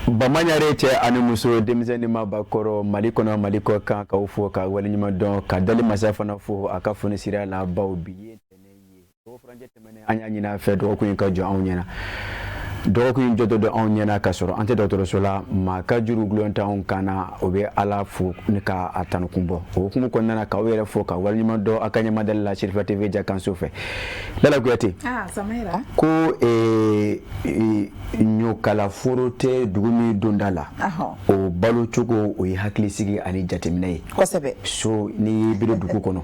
Bamaɲare cɛ ani muso, denmisɛn ni maabakɔrɔ, Mali kɔnɔ, Mali kɔ kan, k'aw fo ka waleɲuman dɔn, ka dali masa fana fo a ka foni sira la. Baw, bi ye ntɛnɛn ye, dɔgɔ furancɛ tɛmɛnen, an y'a ɲini a fɛ dɔgɔkun in ka jɔ anw ɲɛna. Dɔgɔkun in jɔtɔ don anw ɲɛna ka sɔrɔ an tɛ dɔgɔtɔrɔso la, maa ka juru gulon tɛ anw kan na. O bɛ Ala fo ni ka a tanukun bɔ. O hukumu kɔnɔna na, k'aw yɛrɛ fo ka waleɲuman dɔn aw ka ɲɛmadali la Serifa TV jakanso fɛ. Lala Kuyate ko ɲɔkala foro tɛ dugu min donda la, o balo cogo, o ye hakilisigi ani jateminɛ ye. So n'i bɛ dugu kɔnɔ,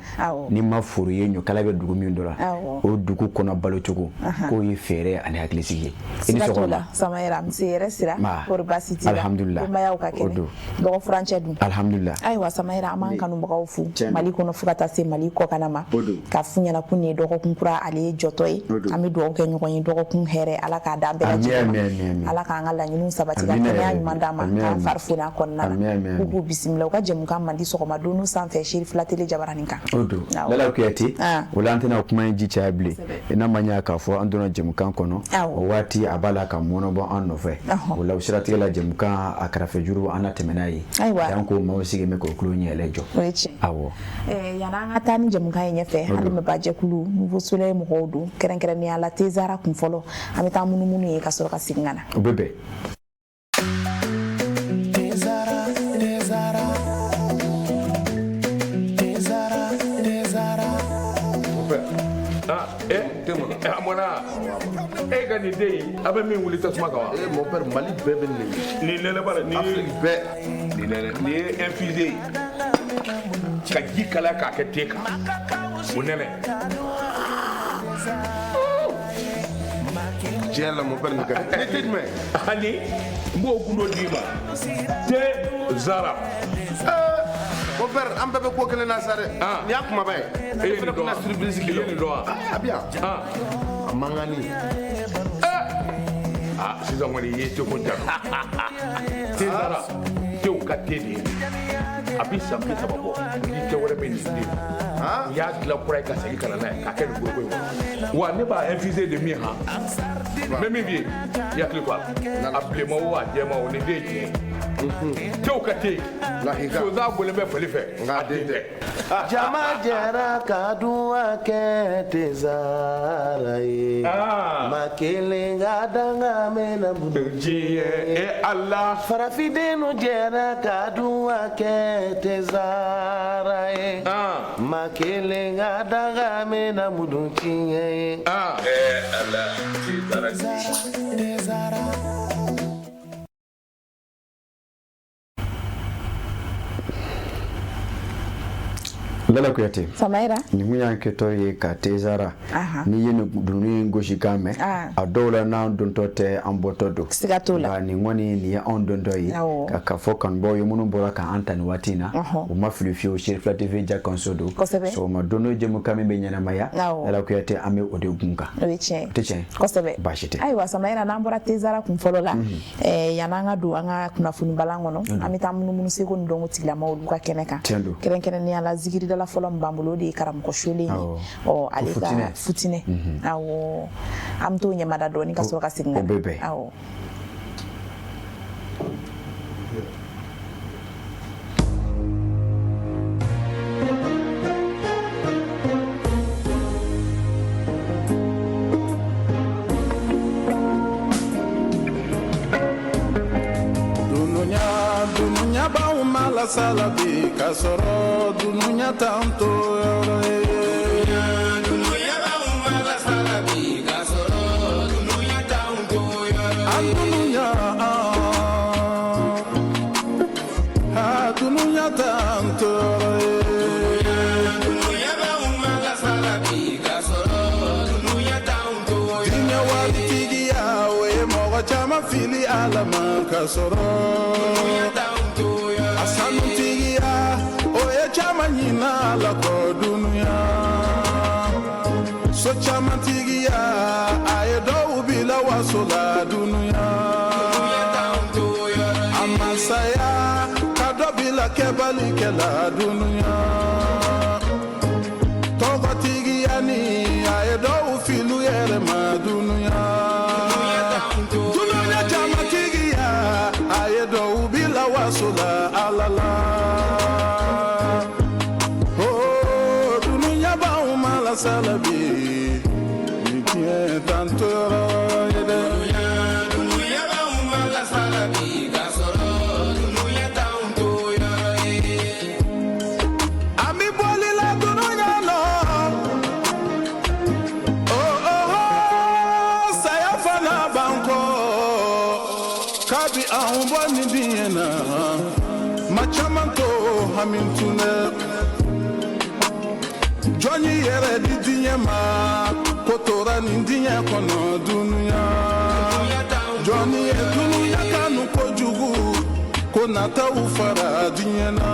n'i ma foro ye ɲɔkala bɛ dugu min dɔ la, o dugu kɔnɔ balo cogo, k'o ye fɛɛrɛ ani hakilisigi ye. I ni sɔgɔma. Samayira, nse hɛrɛ sira? Kɔri baasi t'i la? Alhamdulillah. Denbayaw ka kɛnɛ? Dɔgɔ furancɛ dun? Alhamdulillah. Ayiwa Samayira, an b'an kanubagaw fo Mali kɔnɔ fo ka taa se Mali kɔkanna ma, k'a f'u ɲɛna ko nin ye dɔgɔkun kura ale ye jɔtɔ ye. An bɛ dugawu kɛ ɲɔgɔn ye, dɔgɔkun hɛrɛ, Ala k'a d'an bɛɛ lajɛlen ma. Ala k'an ka laɲiniw sabati, ka kɛnɛya ɲuman d'an ma, k'an fari foni a kɔnɔna na. K'u k'u bisimila u ka jɛmukan mandi sɔgɔma don sanfɛ, Serifila Tele jabaranin kan. O don, Lala Kuyate, o la an tɛna kuma in ji caya bilen. N'a ma ɲɛ k'a fɔ an donna jɛmukan kɔnɔ, o waati a b'a la ka mɔnɔbɔ an nɔfɛ. O la, o siratigɛ la, jɛmukan a kɛrɛfɛjuru, an na tɛmɛ n'a ye. Donc maaw sigilen bɛ k'o tulo ɲɛlɛ jɔ. O ye tiɲɛ. Awɔ. Yan'an ka taa ni jɛmukan ye ɲɛfɛ, an dɛmɛbaajɛkulu Nouveau Soleil mɔgɔw don, kɛrɛnkɛrɛnnenya la Tezara kun fɔlɔ, an bɛ taa munumunu ye ka sɔrɔ ka segin ka na. O bɛ bɛn. Tezara, Tezara, Tezara, Tezara. Ah, eh, eh, a mɔna e ka nin den in, a bɛ min wuli tasuma kan wa? Eh, mon père, Mali bɛɛ bɛ nin de. Nin nɛnɛ b'a la nin. Afrique bɛɛ. Nin nɛnɛ, nin ye infusé ye ka ji kalaya k'a kɛ te kan, o nɛnɛ. Tiɲɛ la, mon père, nin ka di. Ni te jumɛn? Ani n b'o gundo d'i ma, te zara. Mon père, an bɛɛ bɛ ko kelen na sa dɛ. Ah. Nin y'a kumaba ye. E ye Ne fana nin dɔn wa? bɛna surprise k'i I la. ye nin dɔn wa? Ah, a bɛ yan. Ah. A mankanni. Ah, sisan kɔni i ye teko jaabi. Te zara, tew ka te de ye. A bi san 30 bɔ, ni te wɛrɛ bɛ nin den. U y'a dilan kura ye ka segin ka na n'a ye k'a kɛ nin foroko in kɔnɔ. Wa ne b'a infusé de min han, n bɛ min f'i ye, i hakili to a la. A bilenman o, a jɛman o, nin den ye tiɲɛ ye. Tew ka te. Lahika. Sonsan bɔlen bɛ fali fɛ. Nka a den tɛ. Jama jɛra ka duwa kɛ Tezara ye. Ah. Ma kelen ka danga mɛnna bolo. Diɲɛ e Ala. Farafindenw jɛra ka duwa kɛ Tezara ye. Ah. Ma kelen ka danga mɛnna mudu tiɲɛ ye. Ah. Eh, Ala, te zara. Tezara. Lala Kuyate. Samayira. Nin kun y'an kɛtɔ ye ka Tezara. N'i ye nin dunun in gosikan mɛn, a dɔw la n'an dontɔ tɛ, an bɔtɔ don. Siga t'o la. Nka nin kɔni, nin ye anw dontɔ ye. Ka fɔ kanubaw ye, minnu bɔra k'an ta nin waati in na, u ma fili fiyewu, Serifila TV jakanso don. Sɔgɔma don o jɛmukan min bɛ ɲɛnamaya. Lala Kuyate, an bɛ o de gun kan. O ye tiɲɛ ye. O tɛ tiɲɛ ye? Kosɛbɛ. Baasi tɛ. Ayiwa Samayira, n'an bɔra Tezara kun fɔlɔ la, yan'an ka don an ka kunnafoni balan kɔnɔ, an bɛ taa munumunu seko ni dɔnko tigilamaaw olu ka kɛnɛ kan. Tiɲɛ don. Kɛrɛnkɛrɛnnenya la, zikiridala fɔlɔ min b'an bolo, o de ye karamɔgɔ Solen ye. Ɔ, ale ka Futinɛ. Futinɛ. Awɔ. An bɛ t'o ɲɛmada dɔɔni ka sɔrɔ ka segin ka O na. bɛ bɛn. Awɔ. Dunuya, dunuya b'anw ma la sala bi, k'a sɔrɔ dunuya t'an to yɔrɔ ye. Dunuya b'anw ma la sala bi, k'a sɔrɔ dunuya t'anw to yɔrɔ An ye. dunuya, ah, dunuya t'an to yɔrɔ ye. Dunuya b'anw ma la sala bi, k'a sɔrɔ dunuya t'anw to yɔrɔ Diɲɛ ye. waritigiya, o ye mɔgɔ caman fili Ala ma, k'a sɔrɔ Dunuya t'anw to yɔrɔ a ye. sanutigiya, o ye caman ɲina Ala kɔ dunuya. So caman tigiya, a ye dɔw bila bila waso la dunuya. A masaya ka dɔ bila kɛbalikɛla dunuya. Tɔgɔtigiya ni a ye dɔw filiu yɛrɛ ma dunuya. Dunuya jamatigiya a ye dɔw bila waso la Ala la. Oh, dunuya b'anw ma lasala bi, ni diɲɛ t'an tɔɔrɔ ye dɛ. Dunuya b'anw ma lasala bi, k'a sɔrɔ dunuya t'anw to yɔrɔ ye. An bɛ bɔli la dunuya nɔ. Oh, oh, oh, saya fana b'an kɔ. Kabi anw bɔ nin diɲɛ na, maa caman to hami tun dɛ. Jɔn y'i yɛrɛ di diɲɛ ma, ko tora nin diɲɛ kɔnɔ dunuya. Jɔn ye dunuya kanu kojugu, ko nataw fara diɲɛ na.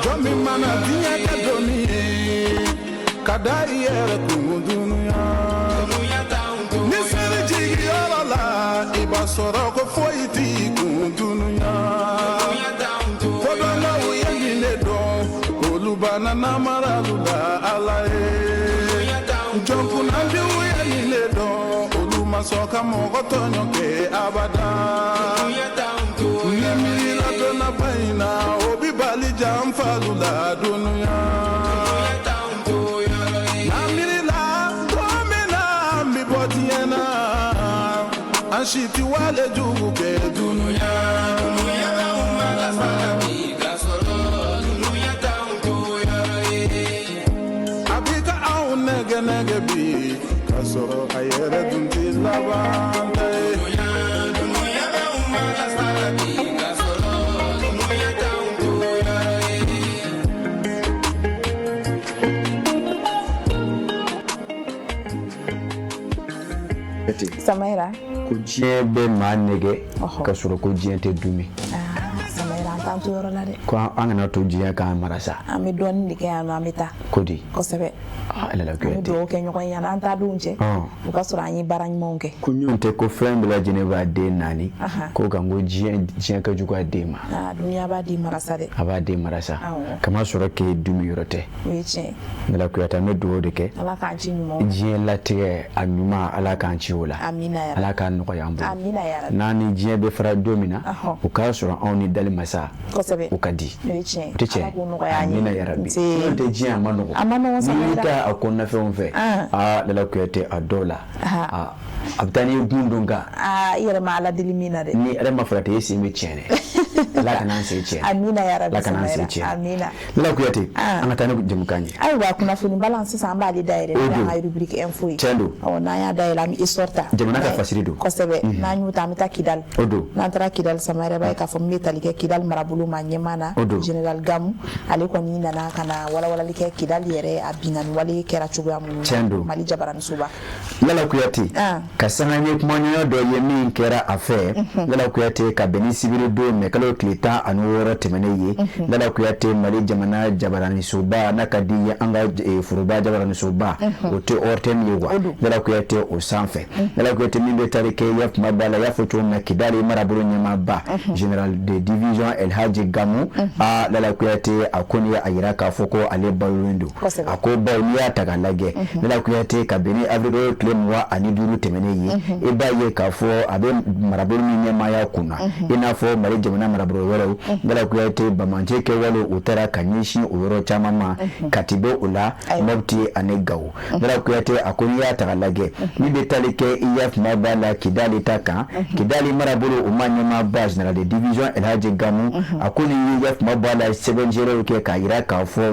Jɔn min mana diɲɛ kɛ doni ye, ka da i yɛrɛ kun dunuya. Ni seri jigiyɔrɔ la, i b'a sɔrɔ ko foyi t'i kun dunuya. Kodɔnnaw ye nin de dɔn, olu banna namaralu la Ala ye. Jɔn kunnandiw ye nin de dɔn, olu ma sɔn ka mɔgɔ tɔɲɔ kɛ abada. Ni miirila donna ba in na, o bi bali janfalu la dunuya. N'an miirila don min na an bi bɔ diɲɛ na, an si ti wale jugu kɛ dunuya. Dunuya b'anw ma lasala bi, k'a sɔrɔ dunuya t'anw to yɔrɔ ye. A bi ka anw nɛgɛ nɛgɛ bi, k'a sɔrɔ a yɛrɛ dun ti laban ta ye. Dunuya b'anw ma lasala bi, k'a sɔrɔ dunuya t'anw to yɔrɔ ye. Samayira. Ko diɲɛ bɛ maa nɛgɛ ka sɔrɔ ko diɲɛ tɛ dumi. Samayira, an t'an to yɔrɔ la dɛ. Ko an kana to diɲɛ k'an mara sa. An bɛ dɔɔnin de kɛ yan nɔ, an bɛ taa. Ko di? Kosɛbɛ. Ala An bɛ dugawu kɛ ɲɔgɔn ye yan an taa donw cɛ. O ka sɔrɔ an ye baara ɲumanw kɛ. Ko ɲɔgɔn tɛ ko fɛn bɛɛ lajɛlen b'a den naani. Ko kan ko diɲɛ ka jugu a den ma. Dunuya b'a den mara sa dɛ. A b'a den mara sa. Kama sɔrɔ k'e dumi yɔrɔ tɛ. O ye tiɲɛ. Lala Kuyate, an bɛ dugawu de kɛ. Ala k'an ci ɲuman. Diɲɛ latigɛ a ɲuman, Ala k'an ci o la. Amina yarabi. Ala k'a nɔgɔya an bolo. Amina yarabi. N'an ni diɲɛ bɛ fara don min na, o k'a sɔrɔ anw ni dali masa. Kosɛbɛ. O ka di. O ye tiɲɛ. O tɛ tiɲɛ. Ala k'o nɔgɔya an ye. Amina yarabi. N'o tɛ diɲɛ a ma nɔgɔn. A ma nɔgɔn N'i y'i ta a kɔnɔnafɛnw fɛ, aa Lala Kuyate, a dɔw la, a bɛ taa n'i ye gun don kan. I yɛrɛ ma Ala deli min na dɛ. Ni Ala ma farati, e sen bɛ tiɲɛ dɛ. Ala kana an sen tiɲɛ. Amina yarabi. Ala kana an sen tiɲɛ. Amina. Lala Kuyate, an ka taa ni jɛmukan ye. Ayiwa, kunnafoni balan sisan an b'ale dayɛlɛ n'o y'an ka rubrique info ye. Tiɲɛ don. Ɔ n'an y'a dayɛlɛ, an bɛ histoire ta. Jamana ka fasiri don. Kosɛbɛ. N'an y'o ta, an bɛ taa Kidali. O don. N'an taara Kidali, Samayira b'a ye k'a fɔ min bɛ tali kɛ Kidali marabolo ma ɲɛmaa na. O don. Général Gamu, ale kɔni nana ka na walawalali kɛ Kidali yɛrɛ a binkanni wale kɛra cogoya minnu na. Tiɲɛ don. Mali jabaranisoba. Lala Kuyate, ka sanga ye kumaɲɔgɔnya dɔ ye min kɛra a fɛ, Lala Kuyate, ka bɛn ni sibiri don mɛ kalo tile 16 tɛmɛnen ye, Lala Kuyate, Mali jamana jabaranisoba n'a ka di ye an ka foroba jabaranisoba, o tɛ ORTM ye wa, Lala Kuyate, o sanfɛ. Lala Kuyate, min bɛ tari kɛ ya kuma b'a la, y'a fɔ cogo min na, Kidali marabolo ɲɛmaaba général de division El Hadji Gamu, a Lala Kuyate, a ko ni a yira k'a fɔ ko ale balolen don. A ko bawo n'i y'a ta k'a lajɛ, Lala Kuyate, ka bɛn ni avril tile 25 tɛmɛnen ye, i b'a ye k'a fɔ a bɛ marabolo min ɲɛmaaya kunna, i n'a fɔ Mali jamana marabolo wɛrɛw, Lala Kuyate, banbaanci kɛwale u taara ka ɲɛsin o yɔrɔ caman ma, Kati bɛ o la, Mopti ani Gawo. Lala Kuyate, a ko n'i y'a ta k'a lajɛ, min bɛ tali kɛ i y'a kuma b'a la Kidali ta kan, Kidali marabolo o ma ɲɛmaaba général de division El Hadji Gamu, a ko ni y'a kuma b'a la sɛbɛnjɛrɛw kɛ k'a yira k'a fɔ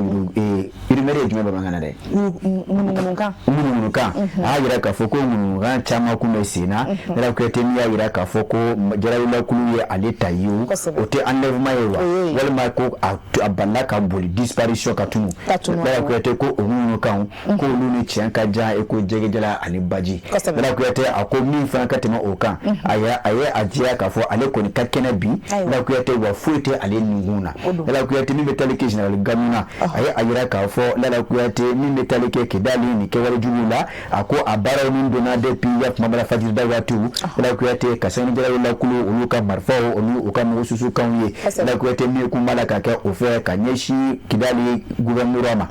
rumeur ye jumɛn bamanankan na dɛ? Ŋunuŋunukan. Ŋunuŋunukan. A y'a yira k'a fɔ ko ŋunuŋunukan caman kun bɛ sen na. Lala Kuyate, min y'a yira k'a fɔ ko jarawulakulu ye ale ta ye o. O tɛ enlèvement ye wa, walima ko a balila ka boli, disparition, ka tunu. Lala Kuyate ko o minnu kan, ko olu ni tiɲɛ ka jan i ko jɛgɛjala ani baji. Lala Kuyate a ko min fana ka tɛmɛ o kan, a ye a jɛya k'a fɔ ale kɔni ka kɛnɛ bi, Lala Kuyate, wa foyi tɛ ale nunkun na. Lala Kuyate, min bɛ tali kɛ général Gamu na, a ye a yira k'a fɔ, Lala Kuyate, min bɛ tali kɛ Kidali ni kɛwale juguw la, a ko a baaraw min donna depuis ya kuma bala fajirida waatiw, Lala Kuyate, ka sanga ni jalawulakulu olu ka marifaw, olu u ka mugu susukanw ye, Lala Kuyate, min kun b'a la ka kɛ o fɛ ka ɲɛsin Kidali gouvernorat ma.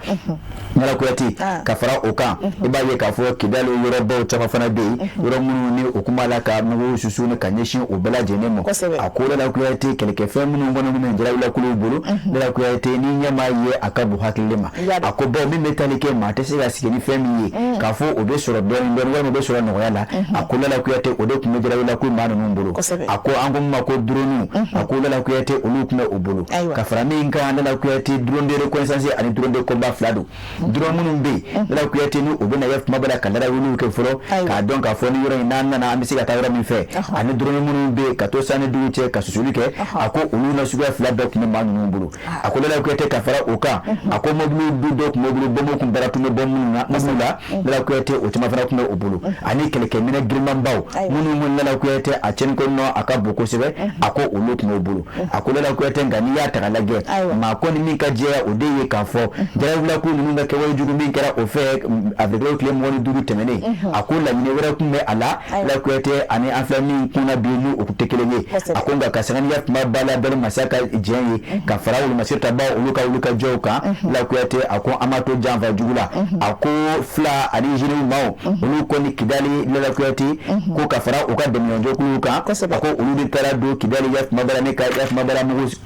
Lala Kuyate, ka fara o kan, i b'a ye k'a fɔ Kidali yɔrɔbaw caman fana bɛ yen, yɔrɔ minnu ni o kun b'a la ka mugu susu ni ka ɲɛsin o bɛɛ lajɛlen ma. A ko, Lala Kuyate, kɛlɛkɛfɛn minnu kɔni bɛ jalawulakuluw bolo, Lala Kuyate, ni ɲɛ m'a ye, a ka bon hakili ma. A ko bawo min bɛ tali kɛ maa tɛ se ka sigi ni fɛn min ye, k'a fɔ o bɛ sɔrɔ dɔɔni dɔɔni walima o bɛ sɔrɔ nɔgɔya la, a ko, Lala Kuyate, o de tun bɛ jalawulakulu maa ninnu bolo. A ko an ko min ma ko drone, a ko, Lala Kuyate, olu tun bɛ o bolo. Ka fara min kan, Lala Kuyate, drone de reconnaissance ani drone de combat fila don. Drone minnu bɛ yen, Lala Kuyate, ni u bɛ na ye kuma bɛɛ la ka larawuliw kɛ fɔlɔ k'a dɔn k'a fɔ ni yɔrɔ in n'an nana, an bɛ se ka taa yɔrɔ min fɛ, ani drone minnu bɛ yen ka to san ni dugu cɛ ka susuli kɛ, a ko olu na suguya fila bɛɛ tun bɛ maa ninnu bolo. A ko, Lala Kuyate, ka fara o kan, a ko mobili du dɔw tun b'o bolo, bɔnbɔn kun bara tun bɛ bɔ minnu na, minnu la, Lala Kuyate, o caman fana tun bɛ o bolo, ani kɛlɛkɛminɛ girinmanbaw minnu ko, Lala Kuyate, a cɛnni ko nɔ a ka bon kosɛbɛ, a ko olu tun b'o bolo. A ko, Lala Kuyate, nka n'i y'a ta k'a lajɛ, maa kɔni min ka jɛya, o de ye k'a fɔ jalawulakulu ninnu ka kɛwale jugu min kɛra o fɛ avril tile 25 tɛmɛnen, a ko laɲini wɛrɛ tun bɛ a la, Lala Kuyate, ani an filɛ min kunna bi, ni o tɛ kelen ye. A ko nka ka sanga ni kuma ba la bɛɛ masa ka diɲɛ ye, ka fara wolomasiri tabaw olu ka wuli ka jɔw kan, Lala Kuyate, a ko an m'a to janfa jugu la. A ko fila ani jiriw maaw olu kɔni Kidali, Lala Kuyate, ko ka fara u ka dɛmɛjɛkuluw kan, a ko olu de taara don Kidali ya kuma bɛɛ ni ka ya kuma bɛɛ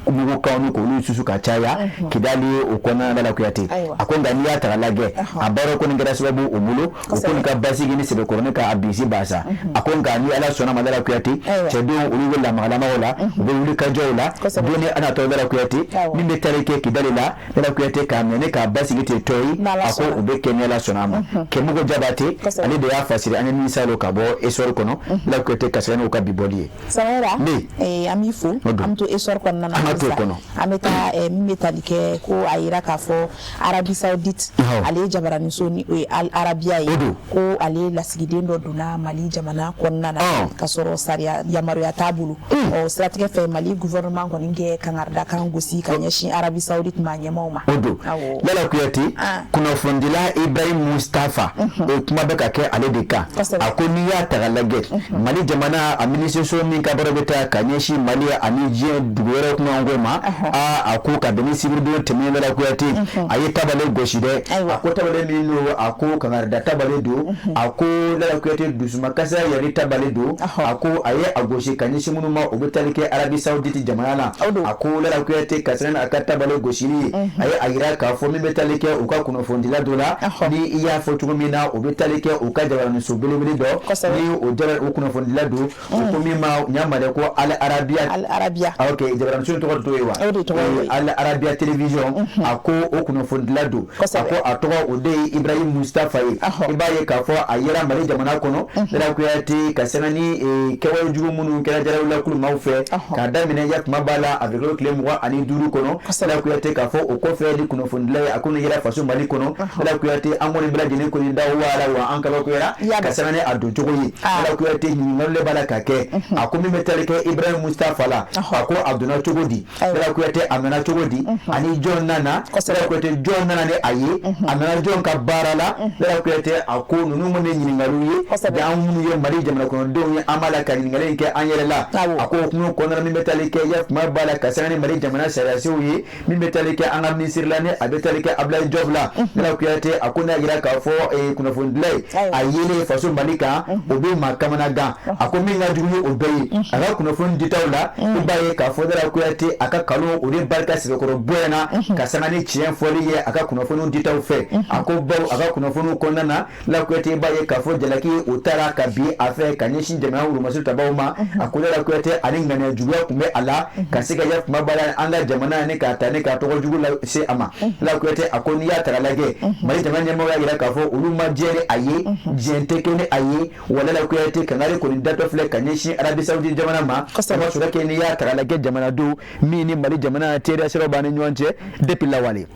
mugukanw ni k'olu susu ka caya Kidali o kɔnɔna, Lala Kuyate. A ko nka n'i y'a ta k'a lajɛ, a baara kɔni kɛra sababu o bolo, o kɔni ka basigi ni sɛbɛkɔrɔni ka bisi basa. A ko nka ni Ala sɔnna ma, Lala Kuyate, cɛdenw olu bɛ lamagalamaw la, u bɛ wuli ka jɔw la don ni ana tɔ, Lala Kuyate, min bɛ tali kɛ Kidali la, Lala Kuyate, k'a minɛ k'a basigi ten tɔ ye, a ko u bɛ kɛ ni Ala sɔnna a ma. Kɛmɔgɔ Jabate, ale de y'a fasiri an ye min salo ka bɔ Essor kɔnɔ, Lala Kuyate, ka sɛgɛn n'u ka bi bɔli ye. Samara, an b'i fo. An bɛ to Essor kɔnɔna na. An ka to kɔnɔ. An bɛ taa min bɛ tali kɛ ko a yira k'a fɔ Arabie Saoudite, ale ye jabaraniso ni o ye Al Arabiya ye, ko ale lasigiden dɔ donna Mali jamana kɔnɔna na ka sɔrɔ sariya yamaruya t'a bolo. Ɔ siratigɛ fɛ, Mali gouvernement kɔni kɛ kangaridakan gosi ka ɲɛsin Arabie Saoudite maa ɲɛmaaw ma. O don, Lala Kuyate, kunnafonidila Ibrahim Mustafa, o kuma bɛ ka kɛ ale de kan. A ko n'i y'a ta k'a lajɛ, Mali jamana a minisiriso min ka baara bɛ taa ka ɲɛsin Mali ani diɲɛ dugu wɛrɛw kunkanko ma, aa, a ko ka bɛn ni sibiridon tɛmɛnen, Lala Kuyate, a ye tabale gosi dɛ. A ko tabale min don, a ko kangarida tabale don. A ko, Lala Kuyate, dusumakasi yɛrɛ tabale don. A ko a ye a gosi ka ɲɛsin minnu ma, o bɛ tali kɛ Arabie Saoudite jamana na. A ko, Lala Kuyate, ka sanga a ka tabale gosili ye, a ye a yira k'a fɔ min bɛ tali kɛ u ka kunnafonidila dɔ la, ni i y'a fɔ cogo min na, o bɛ tali kɛ u ka jabaraniso belebele dɔ, ni o jara o kunnafonidila don, o ko min ma n y'a ma dɛ ko Al Arabiya. Al Arabiya. Ok, jabaraniso tɔgɔ t'o ye wa? O de tɔgɔ ye. Al Arabiya télévision, a ko o kunnafonidila don. A ko a tɔgɔ, o de ye Ibrahim Mustafa ye. I b'a ye k'a fɔ a yera Mali jamana kɔnɔ, Lala Kuyate, ka sanga ni kɛwale jugu minnu kɛra jalawulakulu maaw fɛ k'a daminɛ ya kuma b'a la avril tile 25 kɔnɔ, Lala Kuyate, k'a fɔ o kɔfɛ ni kunnafonidila ye, a ko nin yera faso Mali kɔnɔ. Lala Kuyate, an kɔni bɛɛ lajɛlen kɔni da wala wa an kabakoyara ka sanga ni a don cogo ye. Lala Kuyate, ɲininkali de b'a la ka kɛ. A ko min bɛ tali kɛ Ibrahim Mustafa la, a ko a donna cogo di, Lala Kuyate, a nana cogo di, ani jɔn nana, Lala Kuyate, jɔn nana ni a ye, a nana jɔn ka baara la? Lala Kuyate, a ko ninnu kɔni ye ɲininkaliw ye, an minnu ye Mali jamana kɔnɔdenw ye, an b'a la ka ɲininkali in kɛ an yɛrɛ la. A ko hukumu kɔnɔna, min bɛ tali kɛ ya kuma b'a la ka sanga ni Mali jamana sariyasenw ye, min bɛ tali kɛ an ka minisiri la, ni a bɛ tali kɛ Abdoulaye Diop la, Lala Kuyate, a ko n'a jira k'a fɔ kunnafonidila ye, a yelen faso Mali kan, o bɛ maa kamana gan. A ko min ka jugu ni o bɛɛ ye, a ka kunnafoni ditaw la, i b'a ye k'a fɔ, Lala Kuyate, a ka kalon o de barika sɛbɛkɔrɔ bonyana ka sanga ni tiɲɛ fɔli ye a ka kunnafoni ditaw fɛ. A ko bawo a ka kunnafoniw kɔnɔna na, Lala Kuyate, i b'a ye k'a fɔ jalaki o taara ka bin a fɛ ka ɲɛsin jamana wolomasiri tabaw ma. A ko, Lala Kuyate, ani ŋaniya juguya tun bɛ a la ka se ka ya kuma b'a la an ka jamana ni k'a ta ni k'a tɔgɔ jugu lase a ma. Lala Kuyate, a ko n'i y'a ta k'a lajɛ, Mali jamana ɲɛmɔgɔ y'a jira k'a fɔ olu ma diɲɛ ni a ye, diɲɛ tɛ kɛ ni a ye wa. Lala Kuyate, kangari kɔni datɔ filɛ ka ɲɛsin Arabie Saoudite jamana ma, o ma sɔrɔ kɛ n'i y'a ta k'a lajɛ jamana don min ni Mali jamana teriya siraw b'an ni ɲɔgɔn cɛ depuis lawale.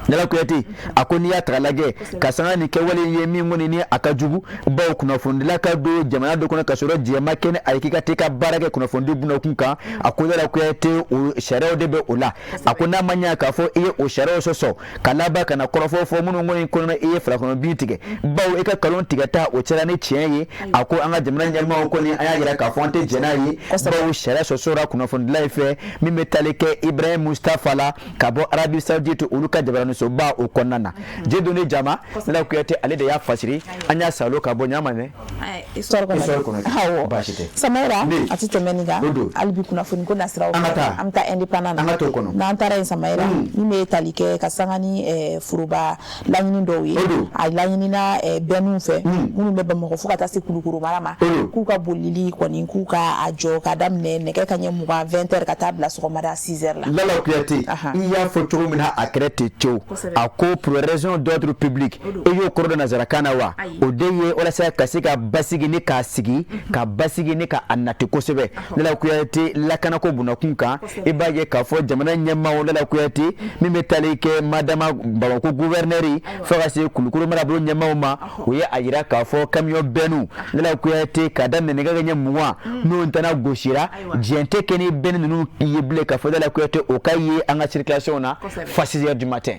Lala Kuyate a ko n'i y'a ta k'a lajɛ ka sanga ni kɛwale ye min kɔni ni a ka jugu, bawo kunnafonidila ka don jamana dɔ kɔnɔ ka sɔrɔ jɛn ma kɛ ni a ye k'i ka taa i ka baara kɛ kunnafonidi bunakun kan, a ko Lala Kuyate, o sariyaw de bɛ o la. A ko n'a ma ɲɛ k'a fɔ i ye o sariyaw sɔsɔ ka laban ka na kɔrɔfɔ fɔ minnu kɔni kɔnɔna i ye falakɔnɔbin tigɛ, bawo i ka nkalon tigɛta o cɛla ni tiɲɛ ye, a ko an ka jamana ɲɛmaaw kɔni an y'a jira k'a fɔ an tɛ jɛn n'a ye, bawo sariya sɔsɔra kunnafonidila in fɛ min bɛ tali kɛ Ibrahim Mustafa la ka bɔ Arabie Saoudite, olu ka jabaraninsoba o kɔnɔna na. Dieudonné Jama, Lala Kuyate ale de y'a fasiri, an y'a salo ka bɔ ɲama dɛ. Histoire kɔnɔ. Awɔ, baasi tɛ. Samayira, a tɛ tɛmɛ nin kan. Hali bi kunnafoni ko nasiraw, an ka taa. An bɛ taa Indépendant na. An ka t'o kɔnɔ. N'an taara yen, Samayira, min bɛ tali kɛ ka sanga ni foroba laɲini dɔw ye, a laɲinina bɛnniw fɛ minnu bɛ Bamakɔ fo ka taa se Kulukoro mara ma, k'u ka bolili kɔni k'u ka a jɔ ka daminɛ nɛgɛ kanɲɛ 20, 20 heures, ka taa bila sɔgɔmada 6 heures la. Lala Kuyate, i y'a fɔ cogo min na, a kɛra ten tewu. A ko pour raison d'ordre public, e y'o kɔrɔ dɔn nansarakan na wa? O de ye walasa ka se ka basigi ni k'a sigi ka basigi ni ka a nati kosɛbɛ. Lala Kuyate, lakanako bunakun kan, i b'a ye k'a fɔ jamana ɲɛmaaw, Lala Kuyate, min bɛ tali kɛ madama Bamakɔ gouverneur fo ka se Kulukoro marabolo ɲɛmaaw ma, o ye a jira k'a fɔ camion bennew, Lala Kuyate, ka daminɛ nɛgɛ kanɲɛ 20 n'o tana gosira, diɲɛ tɛ kɛ ni benne ninnu ye bilen k'a fɔ Lala Kuyate o ka ye an ka circulation na fo 6 heures du matin.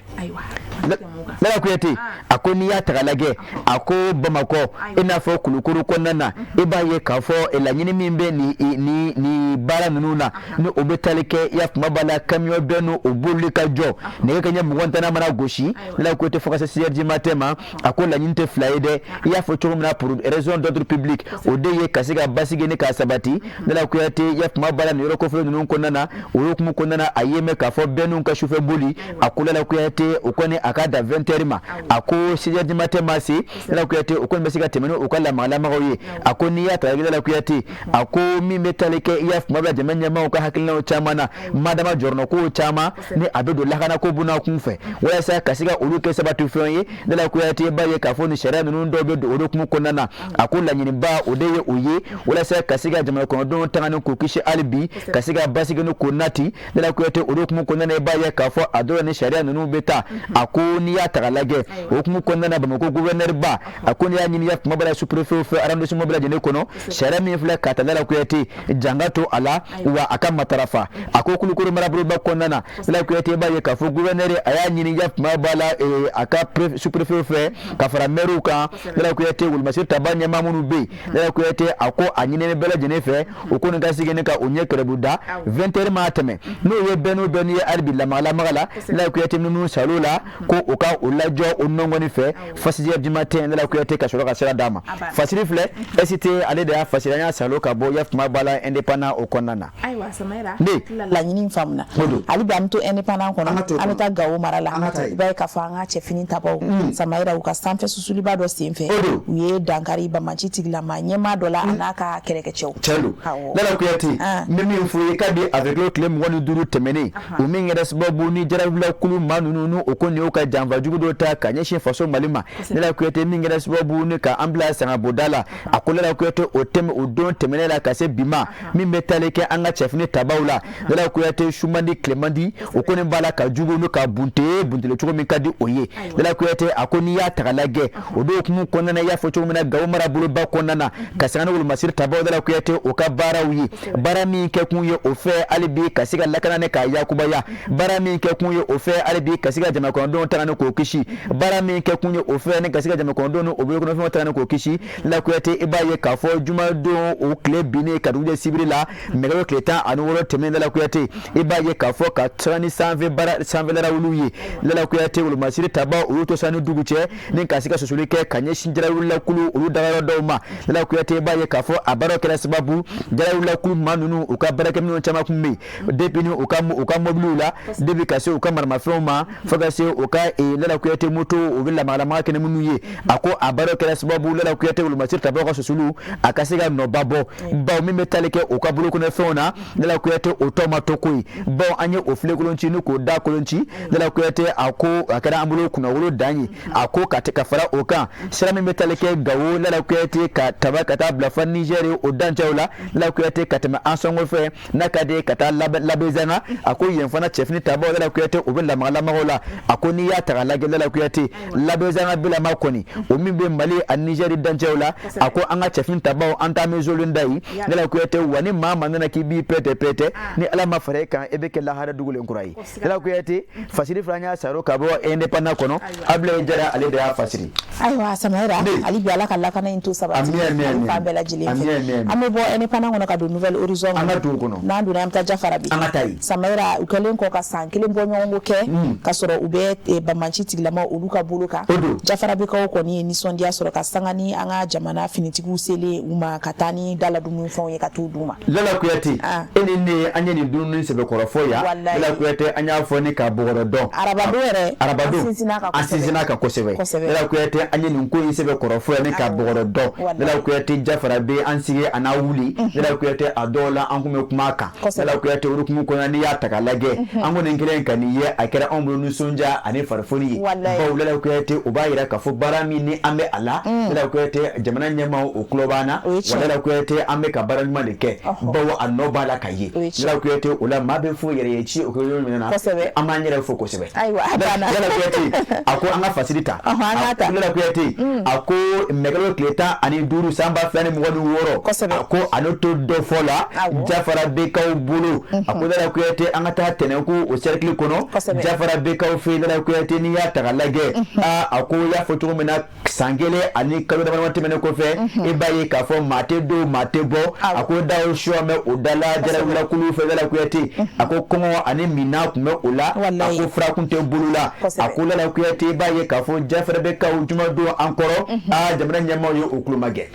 Lala Kuyate a ko n'i y'a ta k'a lajɛ, a ko Bamakɔ i n'a fɔ Kulukoro kɔnɔna na, i b'a ye k'a fɔ laɲini min bɛ nin baara ninnu na, ni o bɛ tali kɛ i y'a kuma b'a la, camion bennew o bolili ka jɔ nɛgɛ kanɲɛ 20 tana mana gosi, Lala Kuyate, fo ka se 6 heures du matin ma, a ko laɲini tɛ fila ye dɛ. I y'a fɔ cogo min na, pour raison d'ordre public, o de ye ka se ka basigi ni k'a sabati. Lala Kuyate, i y'a kuma b'a la, nin yɔrɔ kofɔlen ninnu kɔnɔna na, o hukumu kɔnɔna na, a ye mɛn k'a fɔ bennew ka sufɛ boli, a ko Lala Kuyate, o kɔni a ka dan 20 heures ma. A ko 6 heures du matin ma se, Lala Kuyate, o kɔni bɛ se ka tɛmɛ ni u ka lamagalamaw ye. A ko n'i y'a ta Lala Kuyate, a ko min bɛ tali kɛ i y'a kuma bila jamana ɲɛmaaw ka hakilinaw caman na, madama jɔrɔnɔkow caman ni a bɛ don lakanako bunakun fɛ walasa ka se ka olu kɛ sabatifɛn ye, Lala Kuyate, b'a ye k'a fɔ ni sariya ninnu dɔw bɛ don o hukumu kɔnɔna na. A ko laɲiniba o de ye o ye walasa ka se ka jamana kɔnɔdenw tanga ni k'u kisi, hali bi ka se ka basigi ni k'o nati. Lala Kuyate, o hukumu kɔnɔna na, i b'a ye k'a fɔ a dɔw ni sariya ninnu bɛ taa. A ko n'i y'a ta k'a lajɛ, o hukumu kɔnɔna na, Bamakɔ gouverneur ba, a ko n'i y'a ɲini ya kuma b'a la sous-préfet fɛ arrondissement bɛɛ lajɛlen kɔnɔ, sariya min filɛ ka ta, Lala Kuyate, janga to a la wa a ka matarafa. A ko Kulukoro maraboloba kɔnɔna na, Lala Kuyate, b'a ye k'a fɔ gouverneur a y'a ɲini ya kuma b'a la a ka sous-préfet fɛ ka fara maire kan. Lala Kuyate, wolomasiri taba ɲɛmaa minnu bɛ yen, Lala Kuyate, a ko a ɲininen bɛɛ lajɛlen fɛ o ko nin ka sigi ni ka o ɲɛ kɛrɛbu da 20 heures maa tɛmɛ, n'o ye bɛn n'o ye hali bi lamagalamaga la, Lala Kuyate, ninnu salo la ko o ka o lajɔ o nɔngɔni fɛ fo 6 heures du matin, Lala Kuyate, ka sɔrɔ ka sira d'a ma. Fasiri filɛ, ST ale de y'a fasiri, an y'a salo ka bɔ ya kuma b'a la Indépendant o kɔnɔna na. Ayiwa Samayira, laɲini faamuna. Hali bi an bɛ to Indépendant kɔnɔ, an bɛ taa Gawo mara la. I b'a ye k'a fɔ an ka cɛfini tabaw, Samayira, u ka sanfɛ susuliba dɔ senfɛ, u ye dankari banbaanci tigilama ɲɛmaa dɔ la, a n'a ka kɛlɛkɛcɛw. Tiɲɛ don, Lala Kuyate. N bɛ min fɔ i ye, kabi avril tile 25 tɛmɛnen, o min kɛra sababu ni jarawulakulu maa ninnu ni o ko nin y'o ka janfa jugu dɔ ta ka ɲɛsin faso Mali ma, Lala Kuyate, min kɛra sababu ni ka an bila sangaboda la, a ko Lala Kuyate, o tɛmɛ o don tɛmɛnen la ka se bi ma, min bɛ tali kɛ an ka cɛfini tabaw la, Lala Kuyate, su man di tile man di, o kɔni b'a la ka jugu ni ka bunte buntele cogo min ka di o ye. Lala Kuyate a ko n'i y'a ta k'a lajɛ, o don hukumu kɔnɔna na, i y'a fɔ cogo min na, Gawo maraboloba kɔnɔna na, ka sanga ni wolomasiri tabaw, Lala Kuyate, o ka baaraw ye baara min kɛ kun ye o fɛ hali bi ka se ka lakana ni k'a yakubaya, baara min kɛ kun ye o fɛ hali bi ka se ka jamana kɔnɔdenw tanga ni k'o kisi, baara min kɛ kun ye o fɛ ni ka se ka jamana kɔnɔdenw ni o bolokɔnɔfɛnw tanga ni k'o kisi. Lala Kuyate, i b'a ye k'a fɔ jumadon o tile binnen ka dugu jɛ sibiri la, nɛgɛ tile 16 tɛmɛnen, Lala Kuyate, i b'a ye k'a fɔ ka sanga ni sanfɛ baara sanfɛlarawuluw ye, Lala Kuyate, wolomasiri taba olu to sani dugu cɛ ni ka se ka susuli kɛ ka ɲɛsin jarawulilakulu olu dagayɔrɔ dɔw ma. Lala Kuyate, i b'a ye k'a fɔ a baaraw kɛra sababu jarawulilakulu maa ninnu u ka baarakɛminɛnw caman tun bɛ yen, depuis ni u ka mɔbiliw la, depuis ka se u ka maramafɛnw ma, fo ka se u ka Lala Kuyate moto u bɛ lamagalamaga kɛ ni minnu ye. A ko a baaraw kɛra sababu, Lala Kuyate, wolomasiri tabaw ka susuliw a ka se ka nɔba bɔ, bawo min bɛ tali kɛ u ka bolokɔnɔfɛnw na, Lala Kuyate, o tɔ ma to ko ye, bawo an ye o filen kolon ci ni k'o da kolon ci. Lala Kuyate a ko a kɛra an bolo kunnawolo dan ye. A ko ka ka fara o kan, sira min bɛ tali kɛ Gawo, Lala Kuyate, ka taba ka taa bila fo Nizɛri o dancɛw la, Lala Kuyate, ka tɛmɛ Ansɔngo fɛ. lajɛ n'a ka di ka taa Labezanga, a ko yen fana cɛfini tabaw Lala Kuyate u bɛ lamagalamaw la. A ko n'i y'a ta k'a lajɛ Lala Kuyate, Labezanga bilama kɔni, o min bɛ Mali ani Nizɛri dancɛw la, a ko an ka cɛfini tabaw an t'an bɛ zolon da yen Lala Kuyate. Wa ni maa ma nana k'i b'i pɛtɛ pɛtɛ, ni Ala ma fara e kan, e bɛ kɛ lahara dugulen kura ye. Lala Kuyate, fasiri fila y'a saro ka bɔ Indépendant kɔnɔ, Abulayi Jara ale de y'a fasiri. Ayiwa Samayira, hali bi Ala ka lakana in to sabati fan bɛɛ lajɛlen fɛ. An bɛ bɔ Indépendant kɔnɔ ka don Nouvel Horizon kɔnɔ. An ka don o kɔnɔ. N'an donna, an bɛ taa Jafarabi. An ka taa yen. Samayira, u kɛlen kɔ ka san kelen bɔ ɲɔgɔnko kɛ ka sɔrɔ u bɛ banbanci tigilama olu ka bolo kan, Jafarabikaw kɔni ye nisɔndiya sɔrɔ ka sanga ni an ka jamana finitigiw selen u ma ka taa ni daladumunifɛnw ye ka t'u d'u ma. Lala Kuyate, e ni ne, an ye nin dumuni sɛbɛkɔrɔ fɔ yan. Lala Kuyate, an y'a fɔ ni k'a bɔgɔrɔ dɔn. Arabadon yɛrɛ. Arabadon, an sinsinna kan kosɛbɛ. Lala Kuyate, an ye nin ko in sɛbɛkɔrɔ fɔ yan ni k'a bɔgɔrɔ dɔn. Lala Kuyate, Jafarabe an sigi a n'a wuli. Lala Kuyate, a dɔw la an kun bɛ kuma a kan. Lala Kuyate, o hukumu kɔnɔ, n'i y'a ta k'a lajɛ, an kɔni kɛlen ka nin ye, a kɛra anw bolo nisɔndiya ani farifoni ye, bawo Lala Kuyate, o b'a jira k'a fɔ baara min ni an bɛ a la, Lala Kuyate, jamana ɲɛmaaw o tulo b'an na. Wa Lala Kuyate, an bɛ ka baara ɲuman de kɛ, bawo a nɔ b'a la ka ye. Lala Kuyate, o la maa bɛ fo yɛrɛ ye ci o kɛ yɔrɔ min na, an b'an yɛrɛ fo kosɛbɛ. Lala Kuyate, a ko an ka fasiri ta. Lala Kuyate, a ko mɛkalo tile 15 san 2026, a ko a n'o to dɔ fɔ la Jafarabekaw bolo. A ko Lala Kuyate, an ka taa Tɛnɛnku o cercle kɔnɔ, Jafarabekaw fɛ. Lala Kuyate, n'i y'a ta k'a lajɛ, aa, a ko y'a fɔ cogo min na, san kelen ani kalo dama tɛmɛnen kɔfɛ, e b'a ye k'a fɔ maa tɛ don, maa tɛ bɔ. A ko daw suwa bɛ o da la jarawulakulu fɛ. Lala Kuyate, a ko kɔngɔ ani minna tun bɛ o la. A ko fura kun tɛ bolo la. A ko Lala Kuyate, i b'a ye k'a fɔ Jafarabekaw jumadon an kɔrɔ, aa, jamana ɲɛmaaw ye o tulomagɛn.